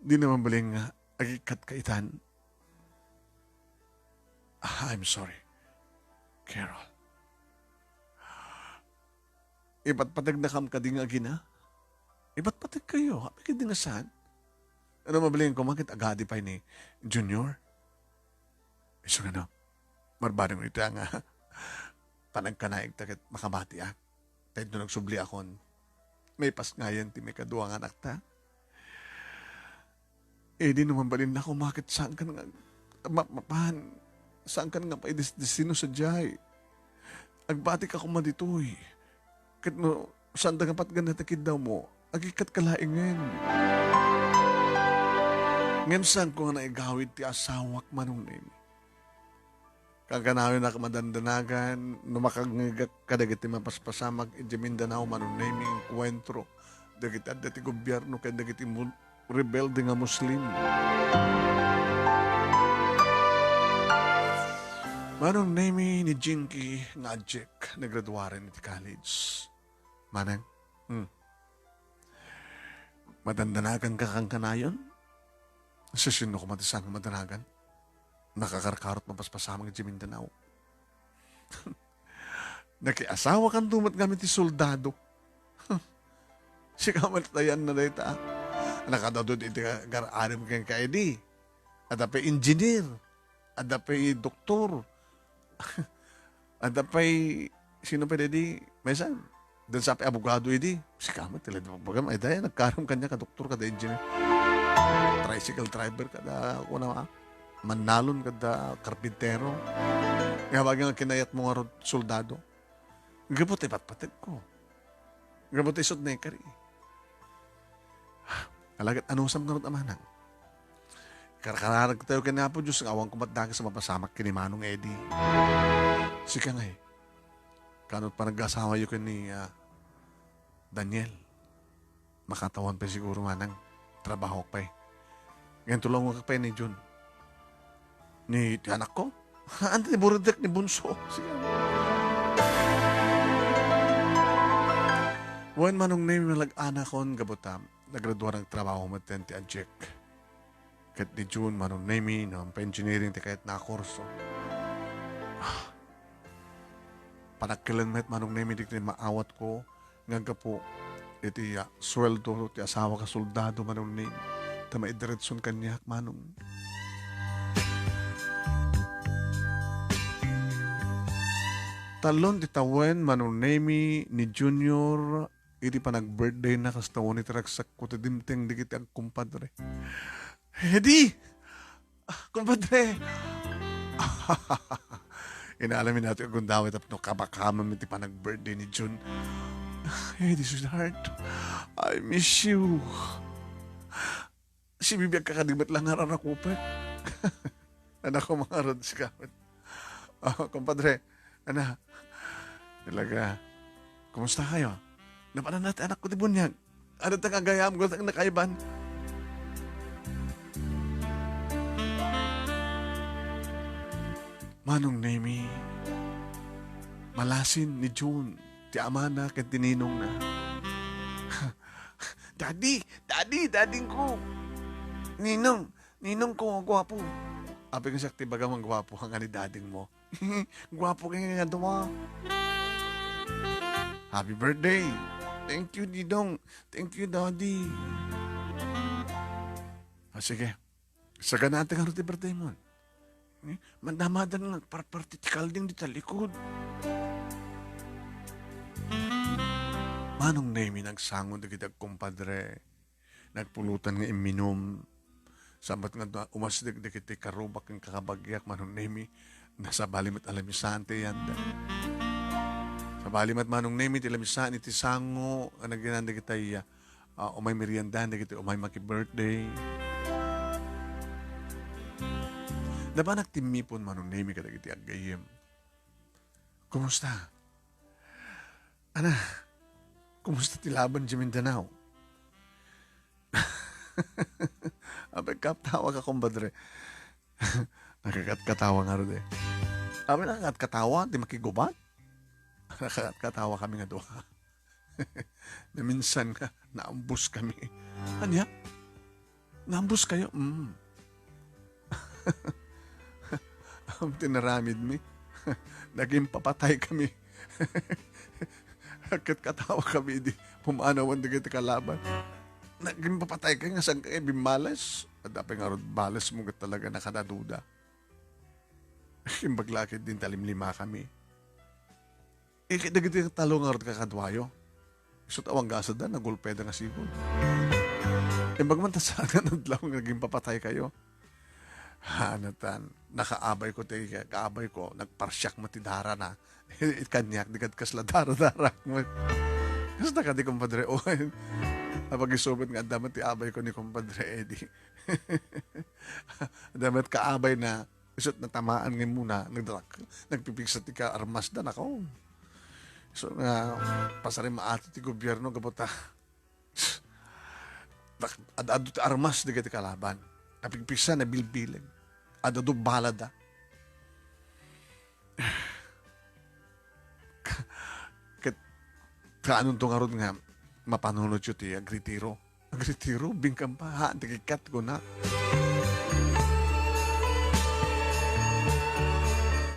Di naman balin nga agikkat ka itan. Ah, I'm sorry, Carol. Ipatpateg na kam kadi nga agina? Ipatpateg kayo. Apay kadi nga saan? Ano mabalin ko, makit agadi pay ni Junior? Isu nga no, marbadong ito nga panagkanaig ta ket makabatiak. Ta ito nagsubli akon, may pasngayan ti may kadua nga anakta. Eh, di naman balin na kumakit saan kan nga ma-, mapan, saan kan nga paidis-, destino sa jay. Agbati ka koma ditoy. Ket no, saan da nga patgan na ti kiddaw mo, agikat ka laengen. Ngem saan ko nga naigawid ti asawak, Manong Nemi. Kankanayon a madandanagan, no makangngegak kadagiti mapaspasamak idiay Mindanao, Manong Nemi, enkuentro dagiti adda ti gobierno ken dagiti mu-, rebelde nga Muslim. Manong Nemi, ni Jinky nga Ajek, nagraduaren iti college. Manang? Hmm. Madandanagan ka kankanayon? Sisino koma ti saan nga madanagan? Nakakarkarot mapaspasamak idiay Mindanao. Nakiasawakanto met ngamin ti soldado. Sika met layan na dayta. Nakadadod iti gar-, arim kenka idi. Adda pay engineer. Adda pay doktor. Adda pay, sino pay daydi? Maysa, dan sa pay abogado idi. Sika met, tila di pagbagam. Ay, daya, nagkaram kanya ka doktor, kada engineer. Tricycle driver, kada, kuna, ah, mannalon, kada karpintero. Nga bagay nga kinayat mo nga rod-, soldado. Gapu ti patpateg ko. Gapu ti isut na ikari. Alagad anusam ngarud a manang. Karkararag tayo ken Apo Dios nga awan ko met dakes a mapasamak ken ni Manong Eddie. Sika ngay, kano ti panagasawayo ken ni, ah, Daniel? Makatawan pay siguro, manang. Trabahoak pay. Ngem tulongak pay ni Jun. Ni ti anakko? Anta ti burutek ni Bunso? Sige. Wen, Manong Nemi, malag-anakon gapu ta nagraduar nga agtrabaho met ti Ajek. Ket ni Jun, Manong Nemi, no, pa-engineering ti kayatna a kurso. Ah. Panagkelen met, Manong Nemi, dagiti maawatko nga gapu iti, ah, sueldo ti asawak a soldado, Manong Nemi, ta maidiretson kaniak, Manong. Talon ti tawen, Manong Nemi, ni Junior, iti panag-birthday na, kasta wen iti ragsakko ti dimteng dagiti agkumpadre. Eddie! Ah, kumpadre! Inaalamin nato agundaway tapno kabakamam iti panag-birthday ni Jun. Eddie, sweetheart, I miss you. Sibibiag ka kadi met la nga rarakupek. Anak ko, mga rods ka. Ah, kumpadre, ana, talaga, kumusta kayo? Napanan natin anak ko ti bunyag. Ano ta kagayam ko sa nakaiban? Manong Nemi, malasin ni Jun, ti amana ken ti ninongna. Daddy! Daddy! Daddy ko! Ninong! Ninong ko, guwapo! Apay nga siak ti bagam nga guwapo, nga ni daddy mo. Guwapo kayo nga dua. Happy birthday! Thank you, Didong. Thank you, Daddy. Ah, sige. Saganaan ti ngarud ti birthday mo. Eh, madamadan nga parparti ti kalding di talikod. Manong Nemi nagsango dagiti agkumpadre. Nagpulutan nga imminum. Sa met nga umasdek dagiti karrubak ken kakabagiak, Manong Nemi, nasabali met a lamisaan ti yanda. Sabali met, Manong Nemi, ti lamisaan iti sango a nagyanan dagitay, ah, umay meriendahan dagiti umay maki-birthday. Napanak timmipon, Manong Nemi, kadagiti aggayyem. Kumusta? Ana, kumusta ti laban diay Mindanao? Apay, katkatawa ka, kumpadre. Nakakatkatawa ngarud. Apay, nakakatkatawa, di makigubat? Nakakatkatawa kami nga dua. Naminsan nga, naambus kami. Ania? Naambus kayo? Mm. Ang tinaramid mi, naging papatay kami. Katkatawa kami di pumanawan dagiti kalaban. Naging papatay kayo nga saan kayo bimmales? Adda pay ngarud bales mo ket talaga nakadaduda. Imbag la ket din talimlima kami. Eh, dagiti talo ngarud kakaduayo. Isu ta awang gasada, nagulpeda nga sigud. Imbag man ta saan nga adlaw nga naging papatay kayo. Hanatan, nakaabay ko ti kaabay ko, nagparsiak met ti darana. Kaniak, di kad kasla dara-dara met. Kasta kadi, kumpadre Owen. Apag-isu met nga adda met ti abay ko ni kumpadre Eddie. Adda met kaabay na, isut natamaan nga muna, nagdalak, nagpipigsa ti kaarmas da, nako. So nga, pasari maato ti gobierno, gapu ta, ad-adu ti armas dagiti kalaban. Napigpigsa, nabilbiling. Ad-adu balada. Ket kaanonto ngarud nga mapanunotyo ti agritiro? Agritiro, bingkam pa, ha, ti kikkat ko na.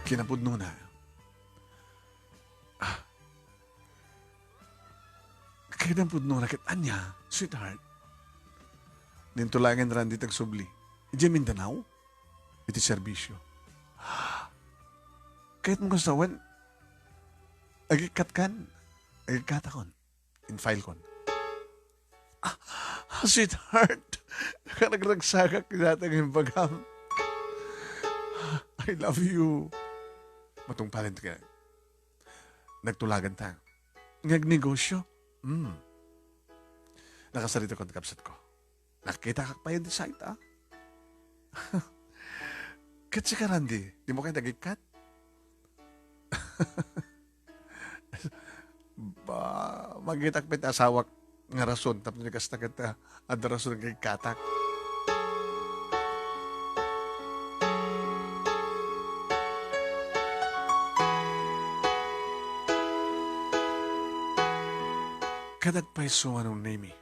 Kinapudnona. Ah. Kinapudnona ket ania, sweetheart? Ninto laengen, Randy, ti agsubli. Idiay Mindanao? Iti serbisyo. Kayatmo kasta wen, agikkat kan, agikkatakon. In file kon. Ah, sweetheart, nakaragsakak dayta nga imbagam. I love you. Matungpalen ka. Nagtulagan ta. Nga agnegosyo? Hmm. Nakasarita ko ti kabsat ko. Nakitakak pay iti site, ah. Ket sika, Randy, dimo kayat agikkat? Ba, makitak pay ti asawak nga rason tapno di kasta ket, ah, adda rason nga ikkatak. Kadagpayso, Manong Nemi.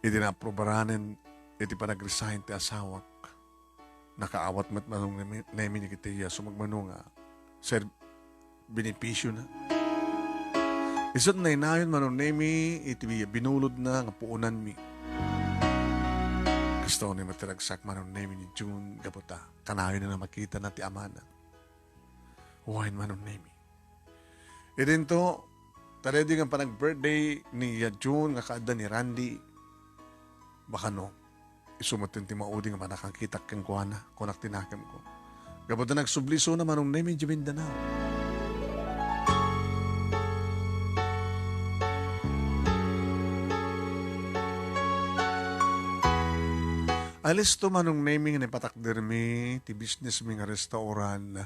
Idi naaprobaranen iti panagresign ti asawak, nakaawat met Manong Nemi, Nemi, dagiti sumagmamano nga ser-, benepisio na. Isut naynayon Manong Nemi iti binulodna nga puonanmi. Kastoy ni, matiragsak Manong Nemi ni June gapu ta kanayon na makita na ti amana. Wen Manong Nemi. Idinto, ta daydi nga panag-birthday ni ya June nga kaadda ni Randy, bakano, isu met ti maudi nga panakakitak kenkuana, kunak ti nakemko. Gapu ta nagsubli isuna Manong Nemi idiay Mindanao. Alisto Manong Nemi nga ipatakdermi ti business mi nga restaurant.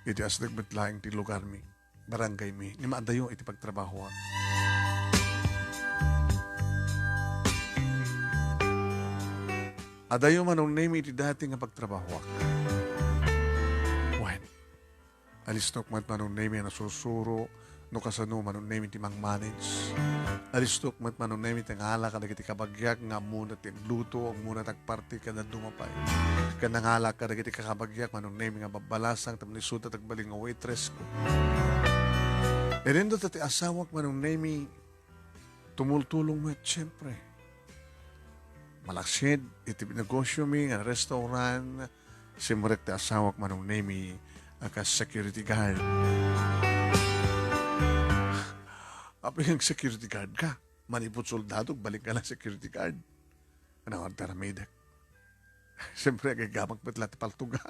Iti asdek met laeng ti lugarmi, barangaymi, ngem adayo iti pagtrabahoak. Adayo Manong Nemi iti dati nga pagtrabahoak. Wen, alistok met Manong Nemi a nasursuro no kasano Manong Nemi ti mangmanage. Alistok met Manong Nemi ti nangala kadagiti kabagiak nga ammona ti agluto, ammona ti agparti ken dadduma pay. Ken nangala kadagiti kakabagiak Manong Nemi nga babbalasang tapno isuda ti agbalin nga waitress ko. Idinto ta ti asawak Manong Nemi tumultulong met, siyempre. Malaksid iti negosyomi nga restaurant, simrek ti asawak Manong Nemi a kas security guard. Apay nga security guard ka? Manipud soldado, balik ka na security guard. Ano, aramidek. Siyempre, agaygamak met la ti paltoga.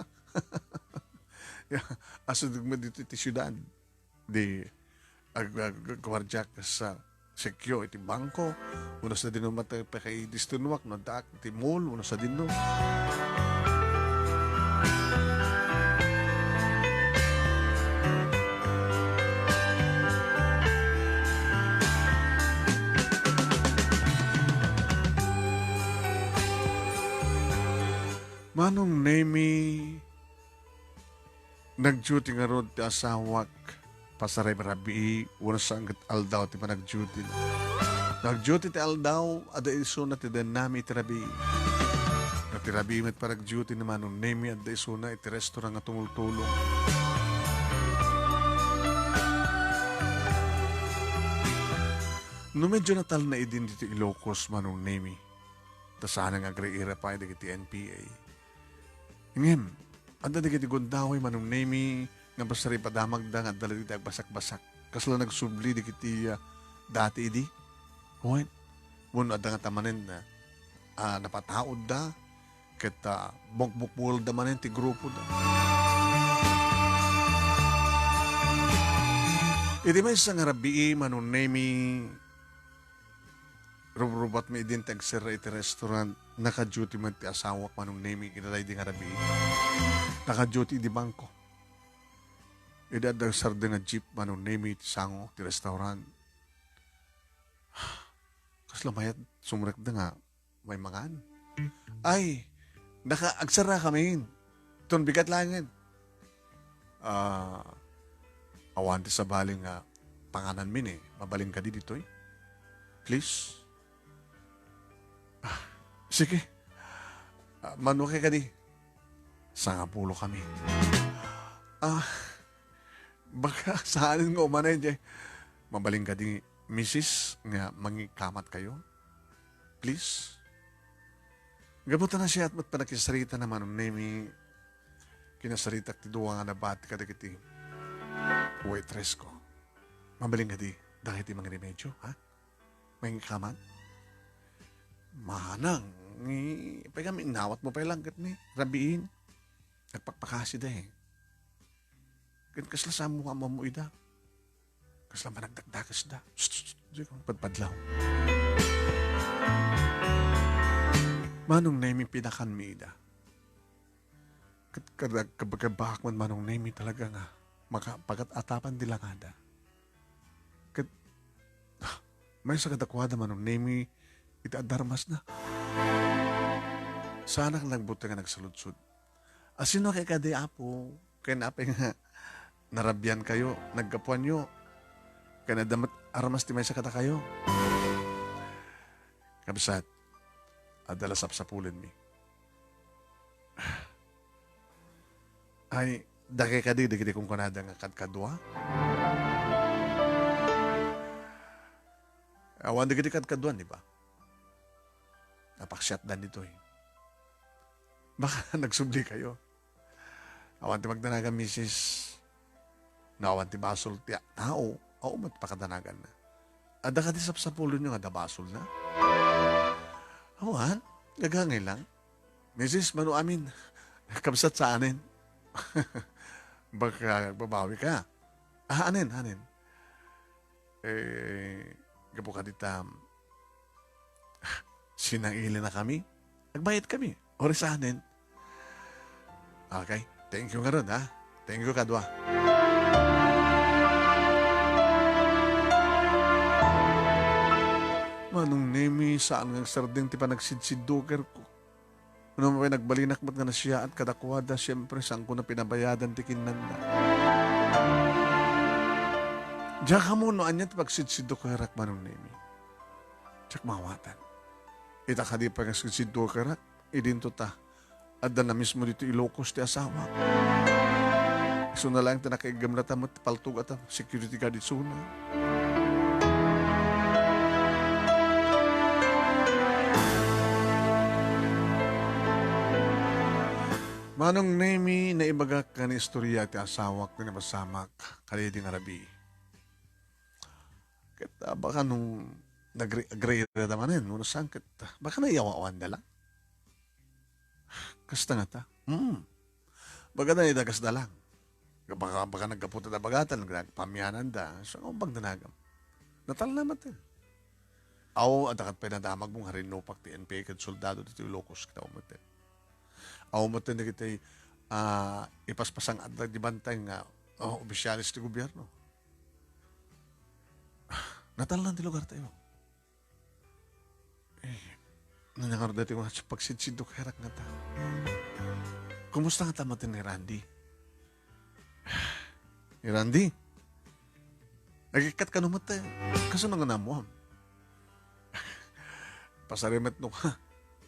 Ya, asudeg met dito iti siudad. Di, ag-, ag-, agguardiak sa sekyo iti bangko. Uno sadino met pakaidisturboak no addaak iti mall, uno sadino. Manong Nemi, nag-duty ngarud ti asawak. Pasarib-rabii, wenno saan ket aldaw ti panag-duty. Nag-duty ti aldaw, adda isuna ti dennami iti rabii. No ti rabii met panag-duty ni Manong Nemi, adda isuna iti restaurant nga tumultulong. No medyo natalna idin ditoy Ilocos, Manong Nemi, ta saan nga agri-ira pay dagiti N P A. Ngem, adda dagiti gundaway, Manong Nemi, nga pasarib a damagda nga adda dagiti agbasakbasak. Kasla nagsubli dagiti, ah, dati idi. Wen, wenno adda ngata manen, ah, napataudda, ket, ah, bukbukbuelda manen ti grupoda. Iti maysa nga rabii, Manong Nemi, rubrubatmi idin ti agserra iti restaurant, naka-duty met ti asawak, Manong Nemi, iti daydi nga rabii. Naka-duty idi bangko. Idi adda sardeng a jeep, Manong Nemi, iti sango ti restaurant. Kasla mayat sumrekda nga may mangan. Ay, naka-, agserrakamin. Ton bigat laengen. Ah, awan ti sabali nga pangananmi ni. Mabalin kadi ditoy? Please? Ah, sige. Ah, mano kay kadi? Sangapulo kami. Ah, baka saanen nga umanay, jay. Mabalin kadi, misis, nga mangikamat kayo? Please? Gapu ta nasiat met pannakisarita na Manong Nemi, kinasaritak ti dua nga nabati kadagiti waitress ko. Mabalin kadi, dagiti mangremedyo, ha? Mangikamat? Manang, ni, pay kami, inawat mo pay lang ket ni, rabiin. Nagpakpakasi da eh. Ket kasla samo nga ammo ida. Kasla managdakdakes da. Psst, psst, psst, di ko padpadlaw. Manong Nemi, pinakanmi ida. Ket kada kabagabak man Manong Nemi talaga nga maka-, pagat-atapan di langada. Ket, maysa kadakuada Manong Nemi iti adda armasna. Saanak nagbuteng nga nagsaludsod. Asino kay kadi, Apo? Ken apay nga narabian kayo, naggapuanyo? Ken adda met armas ti maysa kadakayo? Kabsat, adda la sapsapulenmi. Ay, dakay kadi dagiti kunkunada nga kadkadua? Awan dagiti kadkaduan, di ba? Napaksiatdan ditoy. Baka nagsubli kayo. Awan ti magdanagan, misis. No awan ti basol ti tao, awan met pakadanaganna. Adda kadi sapsapulenyo nga adda basolna? Awan, gagangay lang. Misis, mano amin? Kabsat saanen? Baka agbabawi ka. Ah, anen, anen? Eh, gapu kadita, sinangilinakami. Nagbayadkami. Oras saanen? Okay. Thank you ngarud, ha? Thank you, kadua. Manong Nemi, saan nga agsardeng ti panagsidsiddukerko. No pay nagbalinak met nga nasiaat kadakuada, siempre, saanko na pinabayadan ti kinnanna. Diak ammo no ania ti pagsidsiddukerak, Manong Nemi. Diak maawatan. Ita kadi pay nga sidsiddukerak, idinto ta. Adda na mismo dito Ilocos ti asawa. Isuna laeng ti nakaiggamna ta met ti paltog a ta security guard isuna. Manong Nemi, naibagak nga naistorya ti asawak ti napasamak kadaydi nga rabii. Ket, ah, baka no nagri-, agrira da manen, no saan ket, baka naiyaw-awanda lang. Kasta ngata. Hmm. Baga na ida kasda lang. Baka, baka naggapu ta da bagatan, nagpamiananda. So, ang pagdanagam. Natalna met. Aw, adda ket pay nadamag mo nga rinnupak ti N P A ken soldado ditoy Ilocos, kita met. Aw, met dagiti, ah, ipaspasang adda di bantay nga, oh, opisyales ti gobyerno. Natalna ti lugar tayo. Eh, nanangarod dati nga pagsidsidok herak nga tao. Kumusta nga tama ni Randy? Ni Randy? Agikkat ka numat tayo. Kaso nang anamuam? Pasarimet no ka.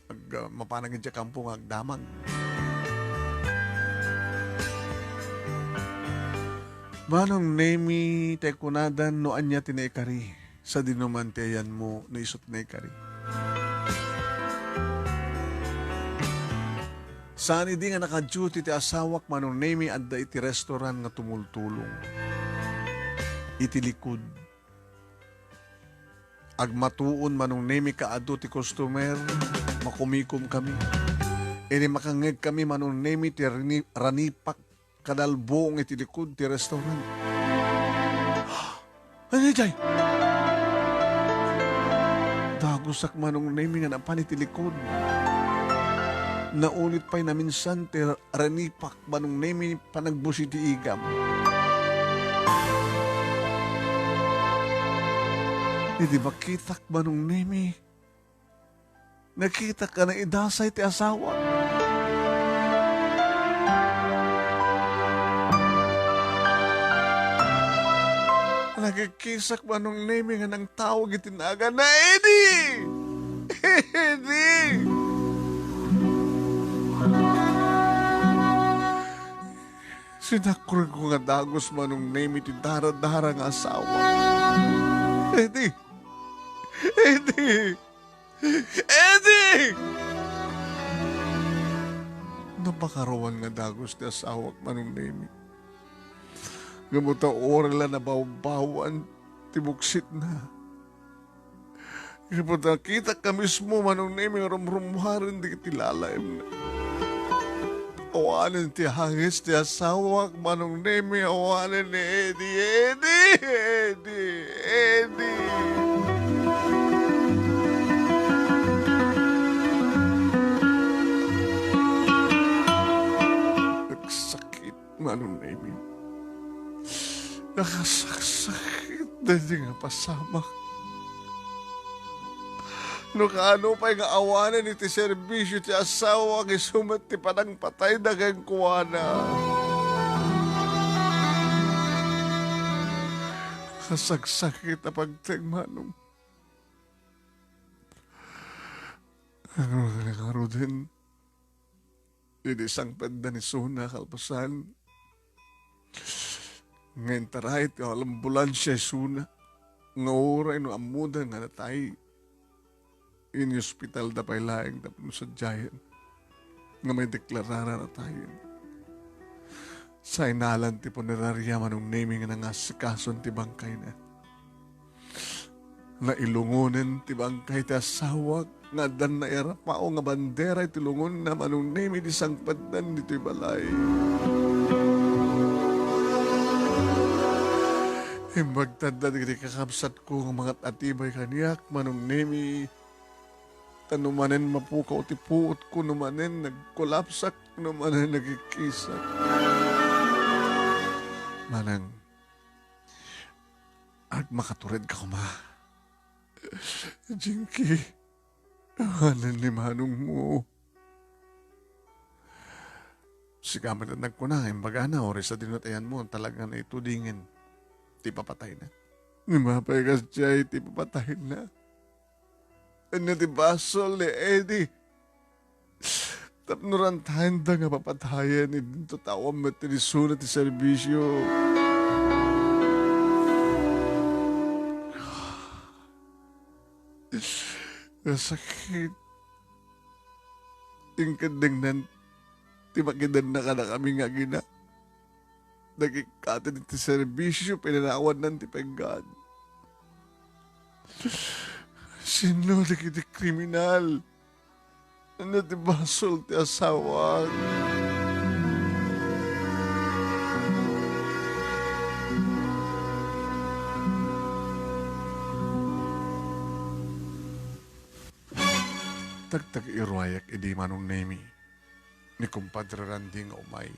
Ag, ah, mapanag idiay kampo nga agdamag. Manong Nemi, tay kunadan no ania ti naikari, sadino man ti ayanmo no isu ti naikari. Saan idi nga naka-duty ti asawak, Manong Nemi, adda iti restaurant nga tumultulong iti likud. Agmatuon, Manong Nemi, kaadu ti customer, makumikom kami. Idi makangngeg kami, Manong Nemi, ti rini-, ranipak kadalbong iti likud ti restaurant. Ano jay? Dagusak, Manong Nemi, nga napan iti likud. Naunit pay naminsan ti ranipak, Manong Nemi, panagbusi ti igam. Idi makitak, Manong Nemi, nakitak nga naidasay ti asawa. Nakikisak, Manong Nemi, nga nangtawag iti nagan na, Eddie! Eddie! Sinakkurko nga dagus, Manong Nemi, ti daradara nga asawa. Eddie! Eddie! Eddie! Napakaruan nga dagus ti asawak, Manong Nemi. Ngem ta uray la nabawbawan ti buksitna. Ngem ta nakitak a mismo, Manong Nemi, nga rumrummuaren dagiti lalaemna. Awanen ti hangis ti asawak, Manong Nemi, awanen ni Eddie, Eddie, Eddie, Eddie. Nagsakit, Manong Nemi. Nakasaksakit daydi nga pasamak. No kaano pay nga awanen iti serbisio ti asawa, isu met ti panangpatayda kenkuana. Kasaksakit a pagteng, Manong. Ano nga ngaruden? Idi sangpetda ni Suna kalpasan, nga intaray ti ambulansia isuna, nga uray no ammoda nga natay, iniospitalda pay laeng tapno sadiayen nga maideklarara natayen. Sainalan ti puneraria, Manong Nemi, nga nangasikason ti bangkayna. Nailungonen ti bangkay ti asawak nga addan nairapao nga bandera iti lungonna, Manong Nemi, idi sangpetdan ditoy balay. Imbagtadda dagiti kakabsatko nga mangat-atibay kaniak, Manong Nemi, ta no manen mapukaw ti puotko, no manen nagkolapsak, no manen nagikkisak. Manang, agmakatured ka koma. Jinky, awanen ni manongmo. Sika met nagkuna nga imbagana, uray sadino ti ayanmo, talaga nga itudingen ti papatayna. Ni mapay kasdiay ti papatayna. Ania ti basol ni Eddie? Tapno rantayenda nga papatayen, idinto tawen met ti lisuna ti serbisio. Nasakit. Inkeddengnan ti makidanna kadakami nga agina. Nagikkaten ti serbisio, pinanawannan ti penggan. Sino dagiti kriminal? Ania ti basol ti asawak? Tagtag-iruayak idi Manong Nemi ni Kumpadre Randy nga umay.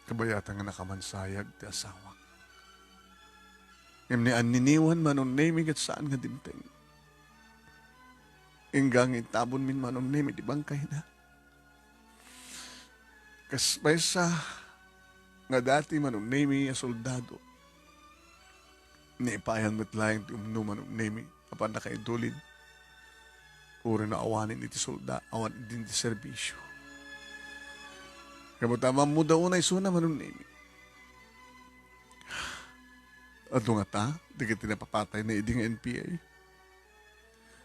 Kabayatan nga nakamansayag ti asawak. Ngem ni anniniwan Manong Nemi ket saan nga dimteng. Ingga nga intabonmin Manong Nemi ti bangkayna. Kas maysa nga dati Manong Nemi a soldado, naipayan met laeng ti umno Manong Nemi a pannakaidulin. Uray no awanen iti solda-, awan idin ti serbisyo. Ngem ta ammoda unay isuna Manong Nemi. Adu ngata dagiti napapatayna idi nga N P A?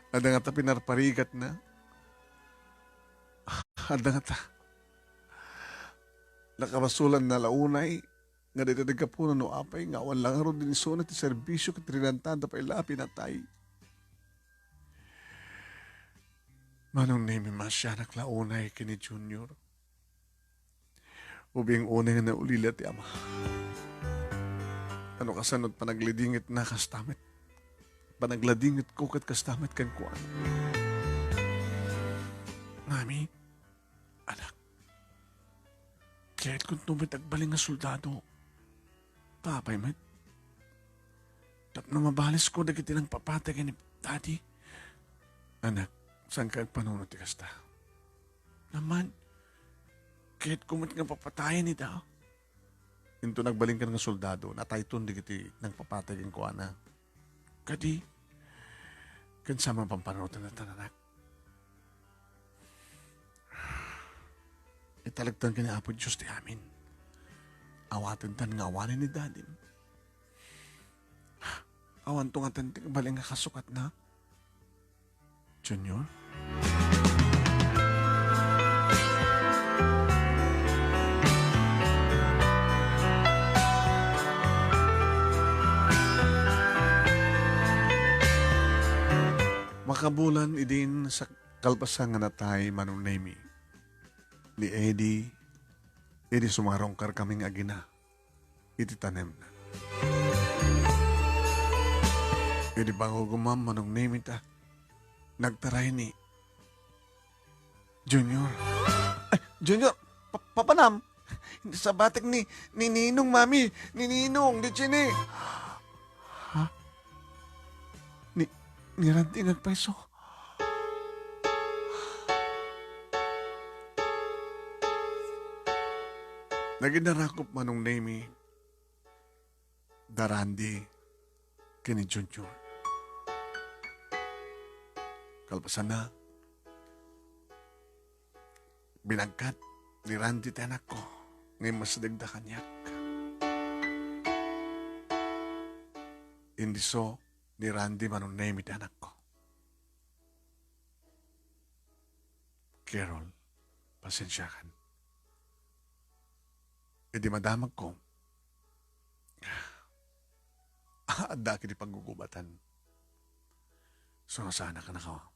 Adda ngata pinarparigatna? Adda ngata nakabasolanna la unay nga daytoy ti gapuna no apay nga awan la ngarud isuna ti serbisyo ket rinantada pay la a pinatay? Manong Nemi, maasianak la unay ken ni Junior. Ubing unay nga naulila ti ama. Ano kasano ti panagladingitna kasta met? Panagladingitko ket kasta met kenkuana. Mami, anak, kayatko met agbalin nga soldado. Apay met? Tapno mabalisko dagiti nangpapatay ken ni Daddy. Anak, saanka agpanunot ti kasta? Naman, kayatko met nga papatayen ida. Inton agbalinkan nga soldado, natayton dagiti nangpapatay kenkuana. Kadi, ken saan a pampanunoten, anak? Italektan ken ni Apo Dios ti amin. Awatentan nga awanen ni Dadim. Awanto ngaten ti kabalin nga kasukatna, Junior? Makabulan idin sa kalpasan nga natay Manong Nemi ni Eddie, idi sumarungkar kami nga agina iti tanemna. Idi bangogumam, Manong Nemi, ta nagtaray ni Junior. Ay, Junior! Pa-, papanam! Sabatek ni, ni Ninong, Mami! Ni Ninong, ni Chini! Ha? Ni, ni Randy nga agpayso? Naginarakop Manong Nemi da Randy ken ni Junior. Kalpasanna, binangkat ni Randy ti anakko nga immasdegda kaniak. Indiso ni Randy Manong Nemi ti anakko. Carol, pasensiakan. Idi madamagko, adda ket ti paggugubatan. So, saanak a naka-,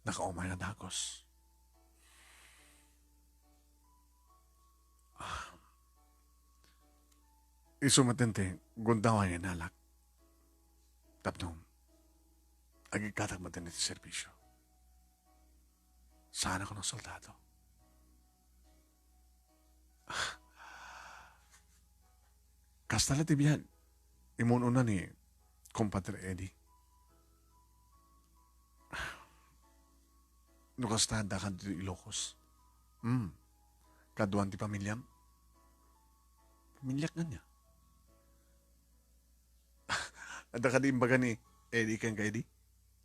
nakaumay a dagus. Isu met ti gundaway nga inalak. Tapno, agikkatak met iti serbisyo. Saan a kuno soldado. Kasta la ti biag. Imun-una ni Compadre Eddie. No kasta, adda ka ditoy Ilocos. Hmm. Kaduan ti pamiliam? Pamiliak ngania? Adda kadi imbaga ni Eddie kenka, Eddie?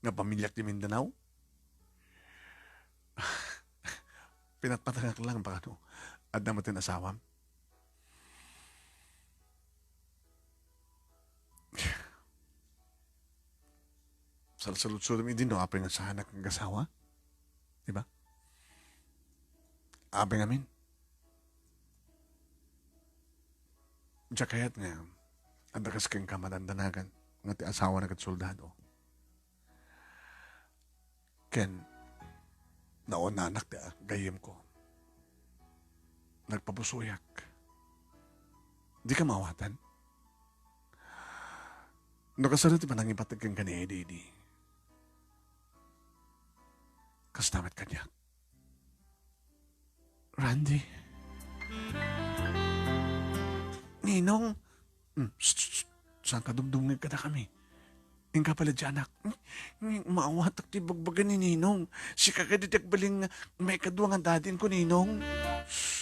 Nga pamiliak ti Mindanao? Pinatpatangak lang baka no adda met ti asawam. Salsaludsodem idi no apay nga saanak nga agasawa. Di ba? Apay ngamin. Diak kayat nga adda kas kenka madandanagan nga ti asawana ket soldado. ken naonanak ti gayyemko. Nagpabusoyak. Dika maawatan? No kasano ti panangibatek kenka ni Eddie idi, kasta met kaniak. Randy. Ninong. Hmm, shh, shh, shh. Saanka dumdumngeg kadakami? Inka pala diay anak. Hmm, hmm, maawatak ti ibagbaga ni Ninong. Sika kadi ti agbalin nga maikadua nga daddy-ko, Ninong. Shh.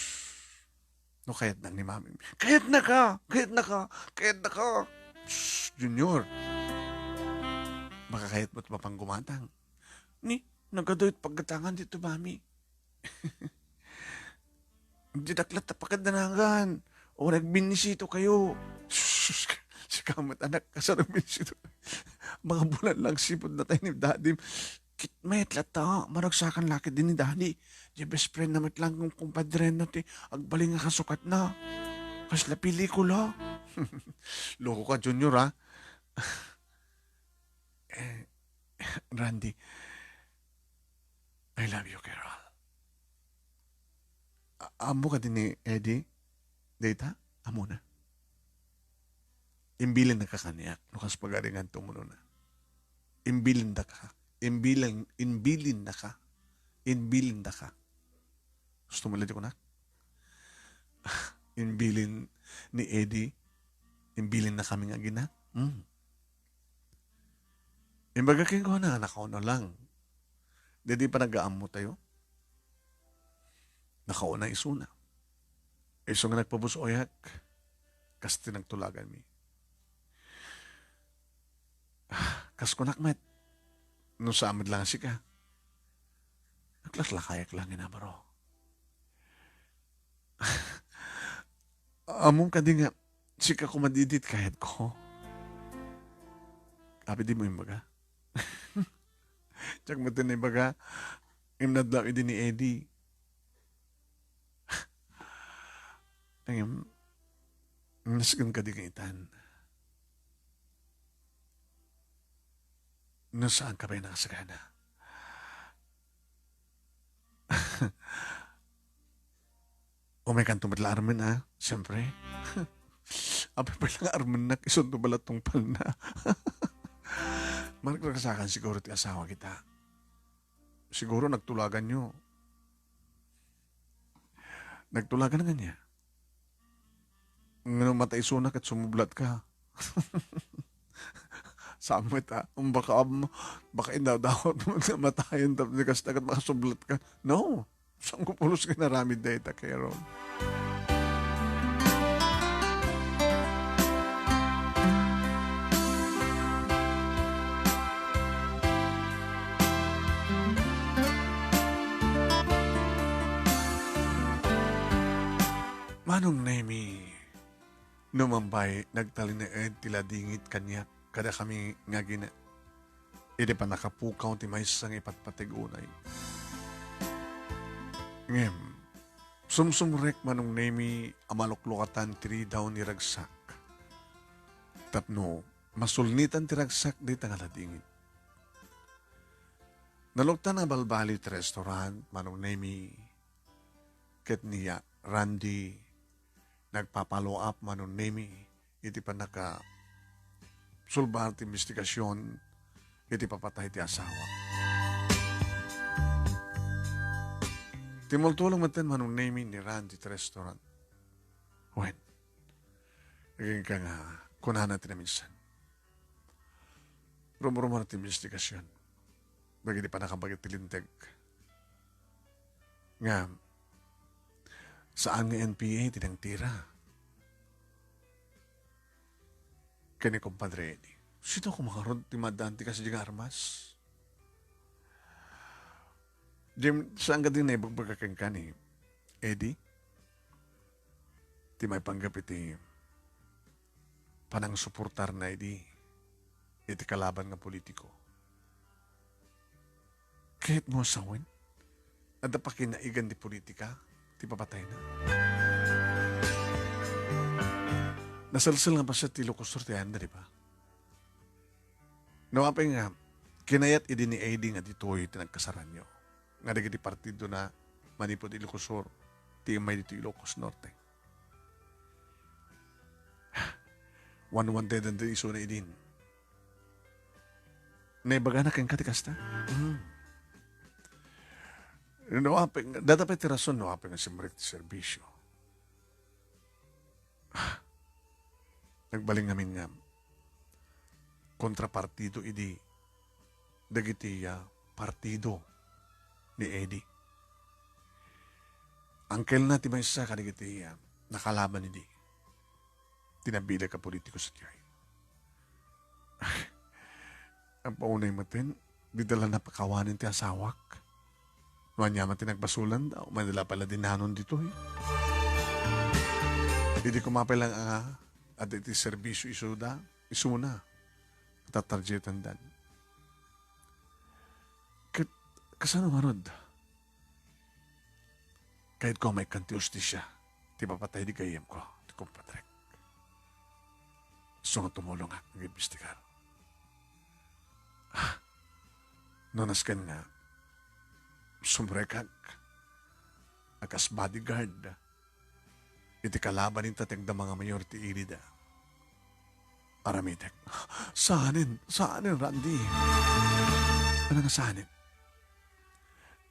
No kayatna ni Mami. Kayatnaka! Kayatnaka! Kayatnaka! Shh, Junior. Makakayat met mapan gumatang. Ni, nagadu ti paggatangan ditoy, Mami. Didak latta pakadanagan. O, nagbinisito kayo. Sus, sika met, anak, kasano nagbinisito? Mga bulan lang sipud natay ni Daddy. Ket met latta, maragsakan la ketdi ni Daddy. Diay best friend na met lang ken kumpadrena ti agbalin nga kasukatna. Kasla pelikula. Loko ka, Junior, ha? Eh, Randy, I love you, Carol. A-, ammo kadi ni Eddie dayta? Ammona. Imbilin na ka kaniak, no kas pagaringan tumunona. Imbilin da ka. Imbilin, imbilin na ka. Imbilin da ka. Gusto mo lagi kunak? Imbilin ni Eddie, imbilin na kami nga gina. Hmm. Imbaga kenkuana nga nakauna lang. Daydi panagaammo tayo. Nakauna isuna. Isu nga nagpabus-oyak, kas ti nagtulaganmi. Kas kunak met, no saan met lang sika, naglaklakayak lang nga baro. Ammom kadi nga, sika koma daydi ti kayatko. Apay dimo imbaga? Diak met naibaga, imnad laeng idi ni Eddie. Ngem, nasken kadi nga itan. No saanka pay nakasagana. Umaykanto met la armen, a, siempre. Apay pay la nga armennak, isunto bala tungpalna. Maragsakan siguro ti asawa kita. Siguro nagtulaganyo. Nagtulagan nga niya. Ngem no mataisuna ket sumublatka. Saan met, a? Baka, am-, baka indawdawat mo nga matayen tapno kasta ket makasublatka. No. Saan ko pulos nga inaramid dayta, Carol? Manong Nemi, no mambay, nagtalinaed ti ladingit kaniak kadakami nga agina. Idi pannakapukaw ti maysa nga ipatpateg unay. Ngem, sumsumrek Manong Nemi a maluklukatan ti ridaw ni ragsak tapno masulnitan ti ragsak dayta nga ladingit. Naluktan a balbaliw ti restaurant, Manong Nemi, ket ni Randy, nagpa-follow up Manong Nemi iti pannakasulbar ti imbestigasion iti papatay ti asawa. Timmultulong metten Manong Nemi ni Randy ti restaurant. Wen, agingga nga kunana ti naminsan. Rumrumar ti imbestigasion dagiti pannakabagit ti linteg nga saan nga N P A ti nangtira ken ni Compadre Eddie. Sino koma ngarud ti maaddaan ti kasdi nga armas? Jim, saan kadi naibagbaga kenka ni Eddie? Ti maipanggep iti panangsuportarna idi iti kalaban nga politiko. Kayatmo a sawen, adda pakinaigan ti politika ti papatayna? Nasalsal nga paset ti lukosor ti ayanda, di ba? No apay nga, Kinayat idi ni Eddie nga ditoy ti nagkasaranyo, nga dagiti partidona manipud Ilocos Sur ti immay ditoy Ilocos Norte. Wanwandedan ti isuna idin. Naibagana kenka ti kasta? Mm. No, apay, dada pay ti rason no apay nga simrek ti serbisio. Nagbalin ngamin nga kontrapartido idi dagiti, ah, partido ni Eddie. Angkelna ti maysa kadagiti, ah, nakalaban idi ti nabileg a politiko sadiay. Ampaunay maten, dita la napakawanen ti asawak. No ania man ti nagbasolanda, o manila pala dinanon ditoy. Idi kumapay lang nga, adda iti serbisyo isuda, isuna, tatargetandan. Ket, kasano ngarud? Kayatko a maikkan ti hustisia ti ipapatay idi gayyemko, ti kumpadrek. Isu nga tumulongak nga imbestigar. Ah, no nasken nga, sumrekak a kas bodyguard iti kalaban inta ti agdama nga mayor ti ilida. Aramidek. Saanen, saanen, Randy. Ano nga saanen?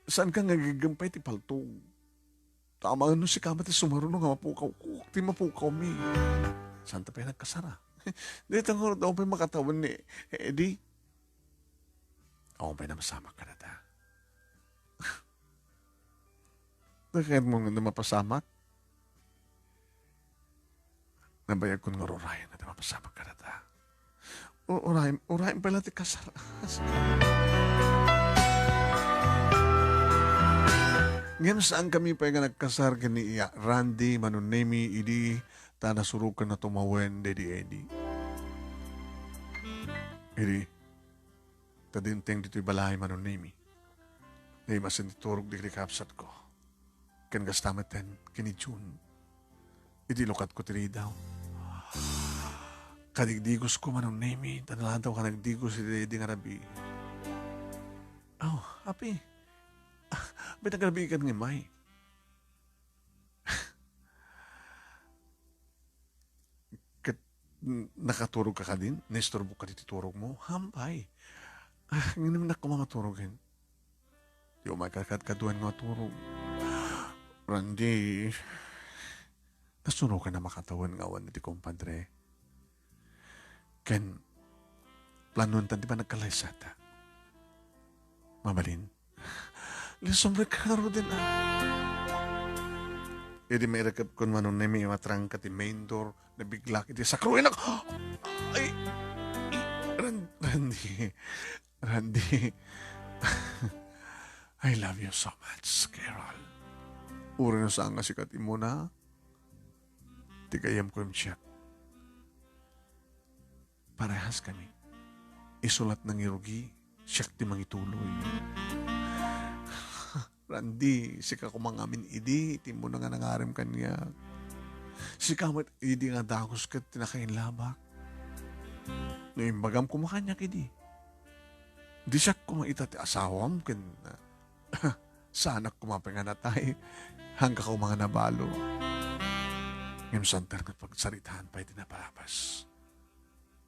Saanka nga agigempay ti paltog? Tama no sika met ti sumaruno nga mapukaw, ti mapukawmi. Saanta pay nagkasara? Dayta ngarud, awan pay makatawen ni Eddie. Awan pay namasamak kadata. Nakayat mo nga mapasamak? Nabayag ko nga uray nga mapasamak kadata. U-, uray, uray pala ti kasar-, Ngem saankami pay nga nagkasar ken ni iya Randy Manunemi idi ta nasuroken a tumawen daydi Eddie. Idi, ta dinteng ditoy balay Manunemi. Naimasen ti turog dagiti kabsatko. Ken kasta metten ken ni June. Iti lukatko ti ridaw. Kadigdigosko Manunemi, ta naladaw ka nagdigos iti daydi nga rabii. Aw, api. Api, nagrabiikan nga immay. Ket, n-, nakaturog ka kadin? Naisturbo ka diti turog mo? Hampay. Ah, ngem nak koma maturogen. Di umay kadkaduan nga turog. Randy, nasuroken a makatawen nga awan iti kumpadre. Ken, planuenta ti panagkalaysata. Mabalin? Lisumrek ka ngaruden, ah. Idi mairekepkon Manunemi, imatrangka ti main door, nabiglak iti sakruinak. Ay, i-, Ran-, Randy, Randy. I love you so much, Carol. Uray no saan nga sika ti immuna, ti gayyemko, siak. Parehas kami. Isu latta nga irugi, siak ti mangituloy. Randy, sika koma ngamin idi ti immuna nga nangarem kaniak. Sika met idi nga dagus ket ti nakainlabak. No imbagam koma kaniak idi, di siak koma ita ti asawam ken saanak koma pay nga natay. Haanka koma nga nabalo. Ngem saantayo nga pagsaritaan pay ti naparabas.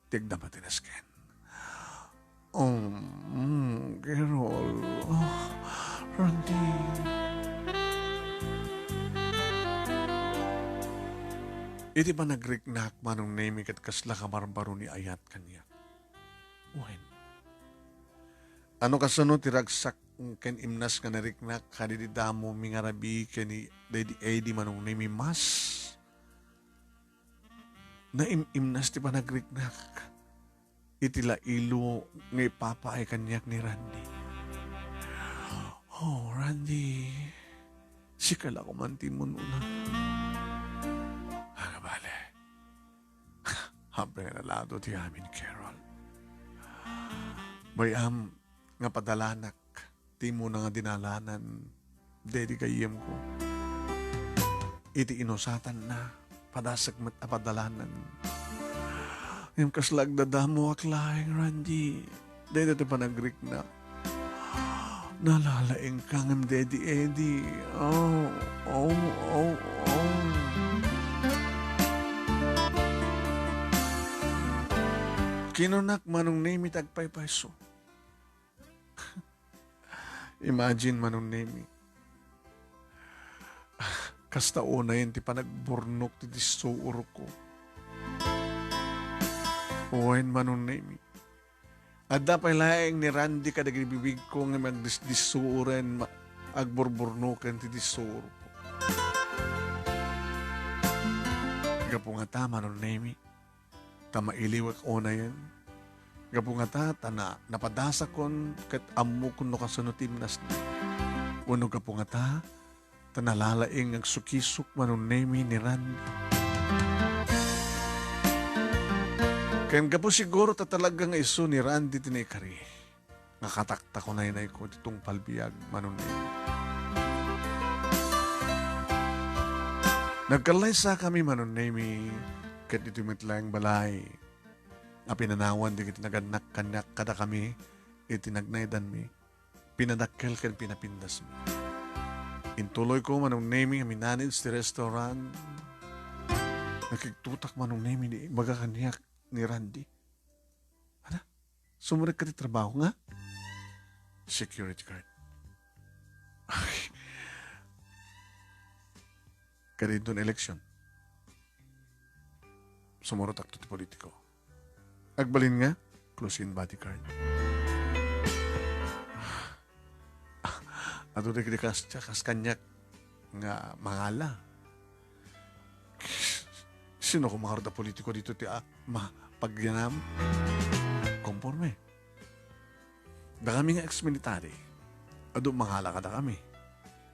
Ti agdama ti nasken. Um, mm, Carol. Ah, Randy. Iti panagriknak, Manunemi, ket kasla kabarbaro ni ayat kaniak. Wen. Ano kasano ti ragsak ken imnas nga nariknak kadidi damomi nga rabii ken ni Daddy Eddie, Manunemi, mas naim-imnas ti panagriknak iti lailo nga ipapaay kaniak ni Randy. Oh, Randy, sika la koman ti immun-una. Agabale. Haanpay nga nalado ti amin, Carol. Bay-am nga padalanak ti immuna nga dinalanan, daydi gayyemko. Iti inusatanna, padasek met a padalanan. Ngem kasla agdadamoak laeng, Randy. Dayta ti panagriknak. Nalalaingka ngem Daddy Eddie. Oh, oh, oh, oh. Kinunak, Manong Nemi, ti agpaypayso. Imagine, Manong Nemi. Kasta unayen ti panagburnok ti dissuurko. Wen, Manong Nemi. Adda pay laeng ni Randy kadagiti bibigko nga magdisdissuren, ma-, agburburnoken ti dissuurko. Gapu ngata, Manong Nemi, ta mailiwek unayen. Gapu ngata, ta na-, napadasakon ket ammokon no kasano ti imnasna. Wenno gapu ngata, ta nalalaing nga agsukisok, Manong Nemi, ni Randy. Ken gapu siguro ta talaga nga isu ni Randy ti naikari nga kataktakunaynayko ti tungpal biag, Manong Nemi. Nagkallaysakami, Manong Nemi, ket ditoy met laeng balay a pinanawan dagiti nagannak kaniak kadakami iti nagnaydanmi, pinadakkel ken pinapindasmi. Intuloyko, Manong Nemi, nga minanage ti restaurant. Nakigtotak, Manong Nemi, ni ibaga kaniak ni Randy. Ada, sumrekka ti trabaho nga security guard. Ay. Kadinton election. Sumurotakto ti politiko. Agbalin nga, close-in bodyguard. Adu dagiti kas, kas kaniak nga mangala. Sino ko mangarud a politiko dito ti, ah, ma-, pagyanam? Konforme. Dakami nga ex-military, adu mangala kadakami.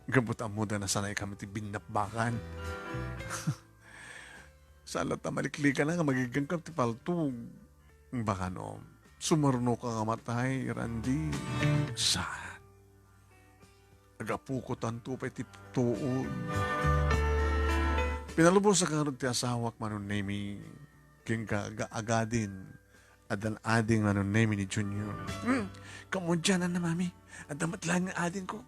Gapu ta ammoda nasanay kami ti binnapbakan. Saan latta maliklikan nga magigangkam ti paltog. Baka no, sumarno ka nga matay, Randy. Saan? Agapuko tanto pay ti tuod. Pinalubos a karod ti asawak, Manong Nemi, ken ka-, aga-agadin. Addan ading, Manong Nemi, ni Junior. Hmm, kamudianan na, Mami. Adda met laeng nga adingko.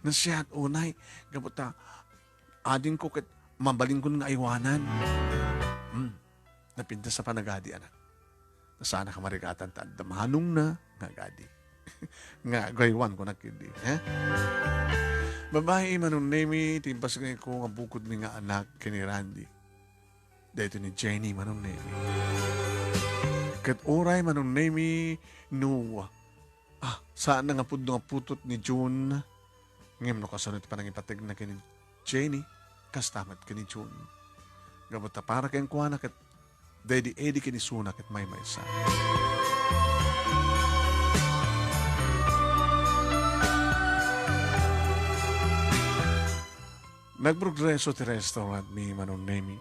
Nasiat unay, gapu ta adingko ket mabalinkon nga aywanan. Hmm. Napintas a panagadi, anak. Saan a kamarigatan ta adda manongna nga agadi. Nga agaywan ko na ketdi, eh? Babai, Manong Nemi, ti impasngayko nga bukodmi nga anak ken ni Randy. Daytoy ni Jenny, Manong Nemi. Ket uray, Manong Nemi, no, ah, saan nga pudno nga putot ni June, ngem no kasano ti panangipategna ken ni Jenny, kasta met ken ni June. Gapu ta para kenkuana ket Daddy Eddie ken isuna ket maymaysa. Nagprogreso ti restaurant mi, Manong Nemi.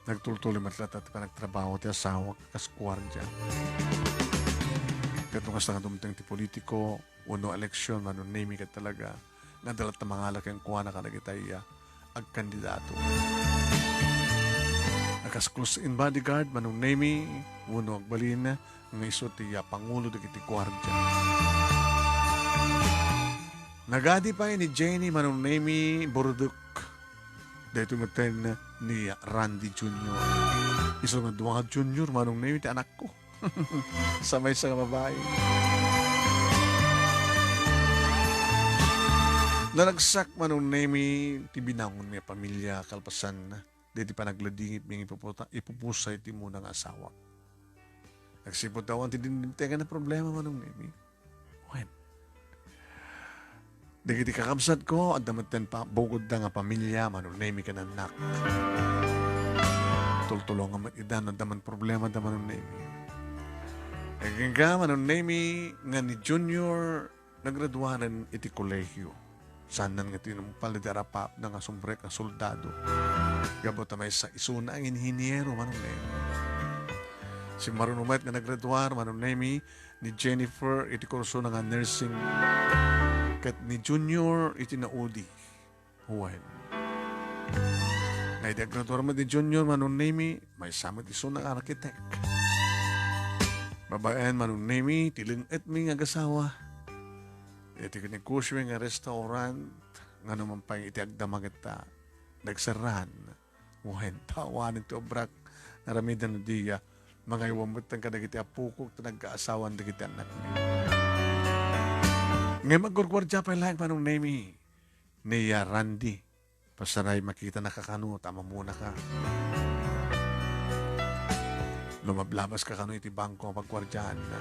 Nagtultuloy met latta ti panagtrabaho ti asawak kas guardia. Ket no kasta nga dumteng ti politiko wenno eleksyon, Manong Nemi, ket talaga nga adda latta mangala kenkuana kadagiti agkandidato. Nakaskos in bodyguard, Manong Nemi, wenno agbalin nga isu ti, ah, pangulo dagiti guardia. Nagadi pay ni Jenny, Manong Nemi, Buruduk. Daytoy metten ni Randy Junior. Isu nga dua nga Junior, Manong Nemi, ti anakko. Sa maysa nga babai. Naragsak, Manong Nemi, ti binangon mi a pamilia kalpasan daydi panagladingit mi nga ipuputa-, ipupusay ti immuna nga asawak. Nagsipud awan ti dimdimtengan a problema, Manong Nemi. Wen. Dagiti kakabsatko, adda metten pa-, bukodda nga pamilia, Manong Nemi, ken annak. Tultulongan met ida no adda man problema da, Manong Nemi. Agingga, Manong Nemi, nga ni Junior, nagraduaren iti kolehiyo. Saannan nga tinungpal iti arapaapna nga sumrek a soldado. Gapu ta maysa isuna nga inhiniero, Manong Nemi. Simmaruno met nga nagraduar, Manong Nemi, ni Jennifer iti kursona nga nursing, ket ni Junior iti naudi. Wen. Nga idi agraduar met ni Junior, Manong Nemi, maysa met isuna nga architect. Babaen, Manong Nemi, ti leng-etmi nga agasawa. Iti kinegosyo nga restaurant, nga naman pay iti agdama ket ta nagserran. Wen, ta awanen ti obrak, aramiden no dia. Mangaywan met kadagiti apokok, ta nagkaasawan dagiti annakmi. Ngem agguarguardia pay laeng, Manong Nemi, ni, ah, Randy. Pasaray, makitanaka kano ta mamunaka. Lumablabaska kano iti bangko nga pagguardiaanna.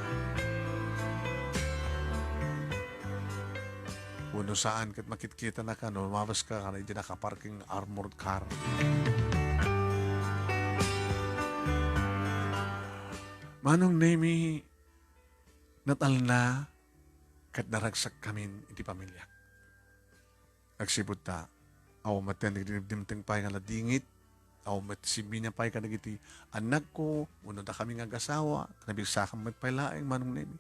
Wenno saan ket makitkitanaka no lumabaska kano iti nakaparking armored car. Manong Nemi, natalna ket naragsakkamin iti pamiliak. Agsipud ta, awan met ti dimteng pay nga nadingit, awan met simmina pay kadagiti annakko, wenno dakami nga agasawa, ta nabigsakan met pay laeng, Manong Nemi.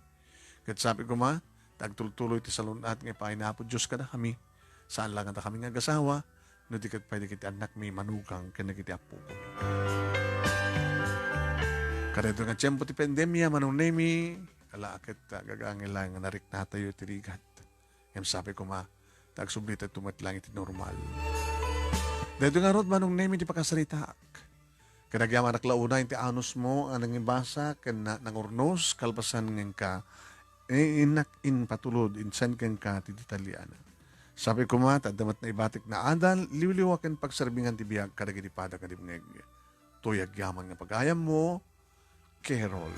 Ket sapay koma, ta agtultuloy ti salun-at nga ipaay ni Apo Dios kadakami, saan la nga dakami nga agasawa, no di ket pay dagiti annakmi manugang ken dagiti appokomi. Kadaytoy nga tiempo ti pandemia, Manong Nemi, ala ket, ah, gagangel laeng nga nariknatayo iti rigat. Ngem sapay koma, ta agsublitayo met laeng iti normal. Daytoy ngarud, Manong Nemi, ti pakasaritaak. Ket agyamanak la unay iti anusmo a nangibasa ken na-, nangurnos kalpasan nga inka, eh, innak impatulod, insan kenka ti detalyeanna. Sapay koma, ta adda met naibatik nga adal, liwliwa ken pagserbingan ti biag kadagiti pada nga dimngeg. Toy agyaman nga pagayammo, Carol.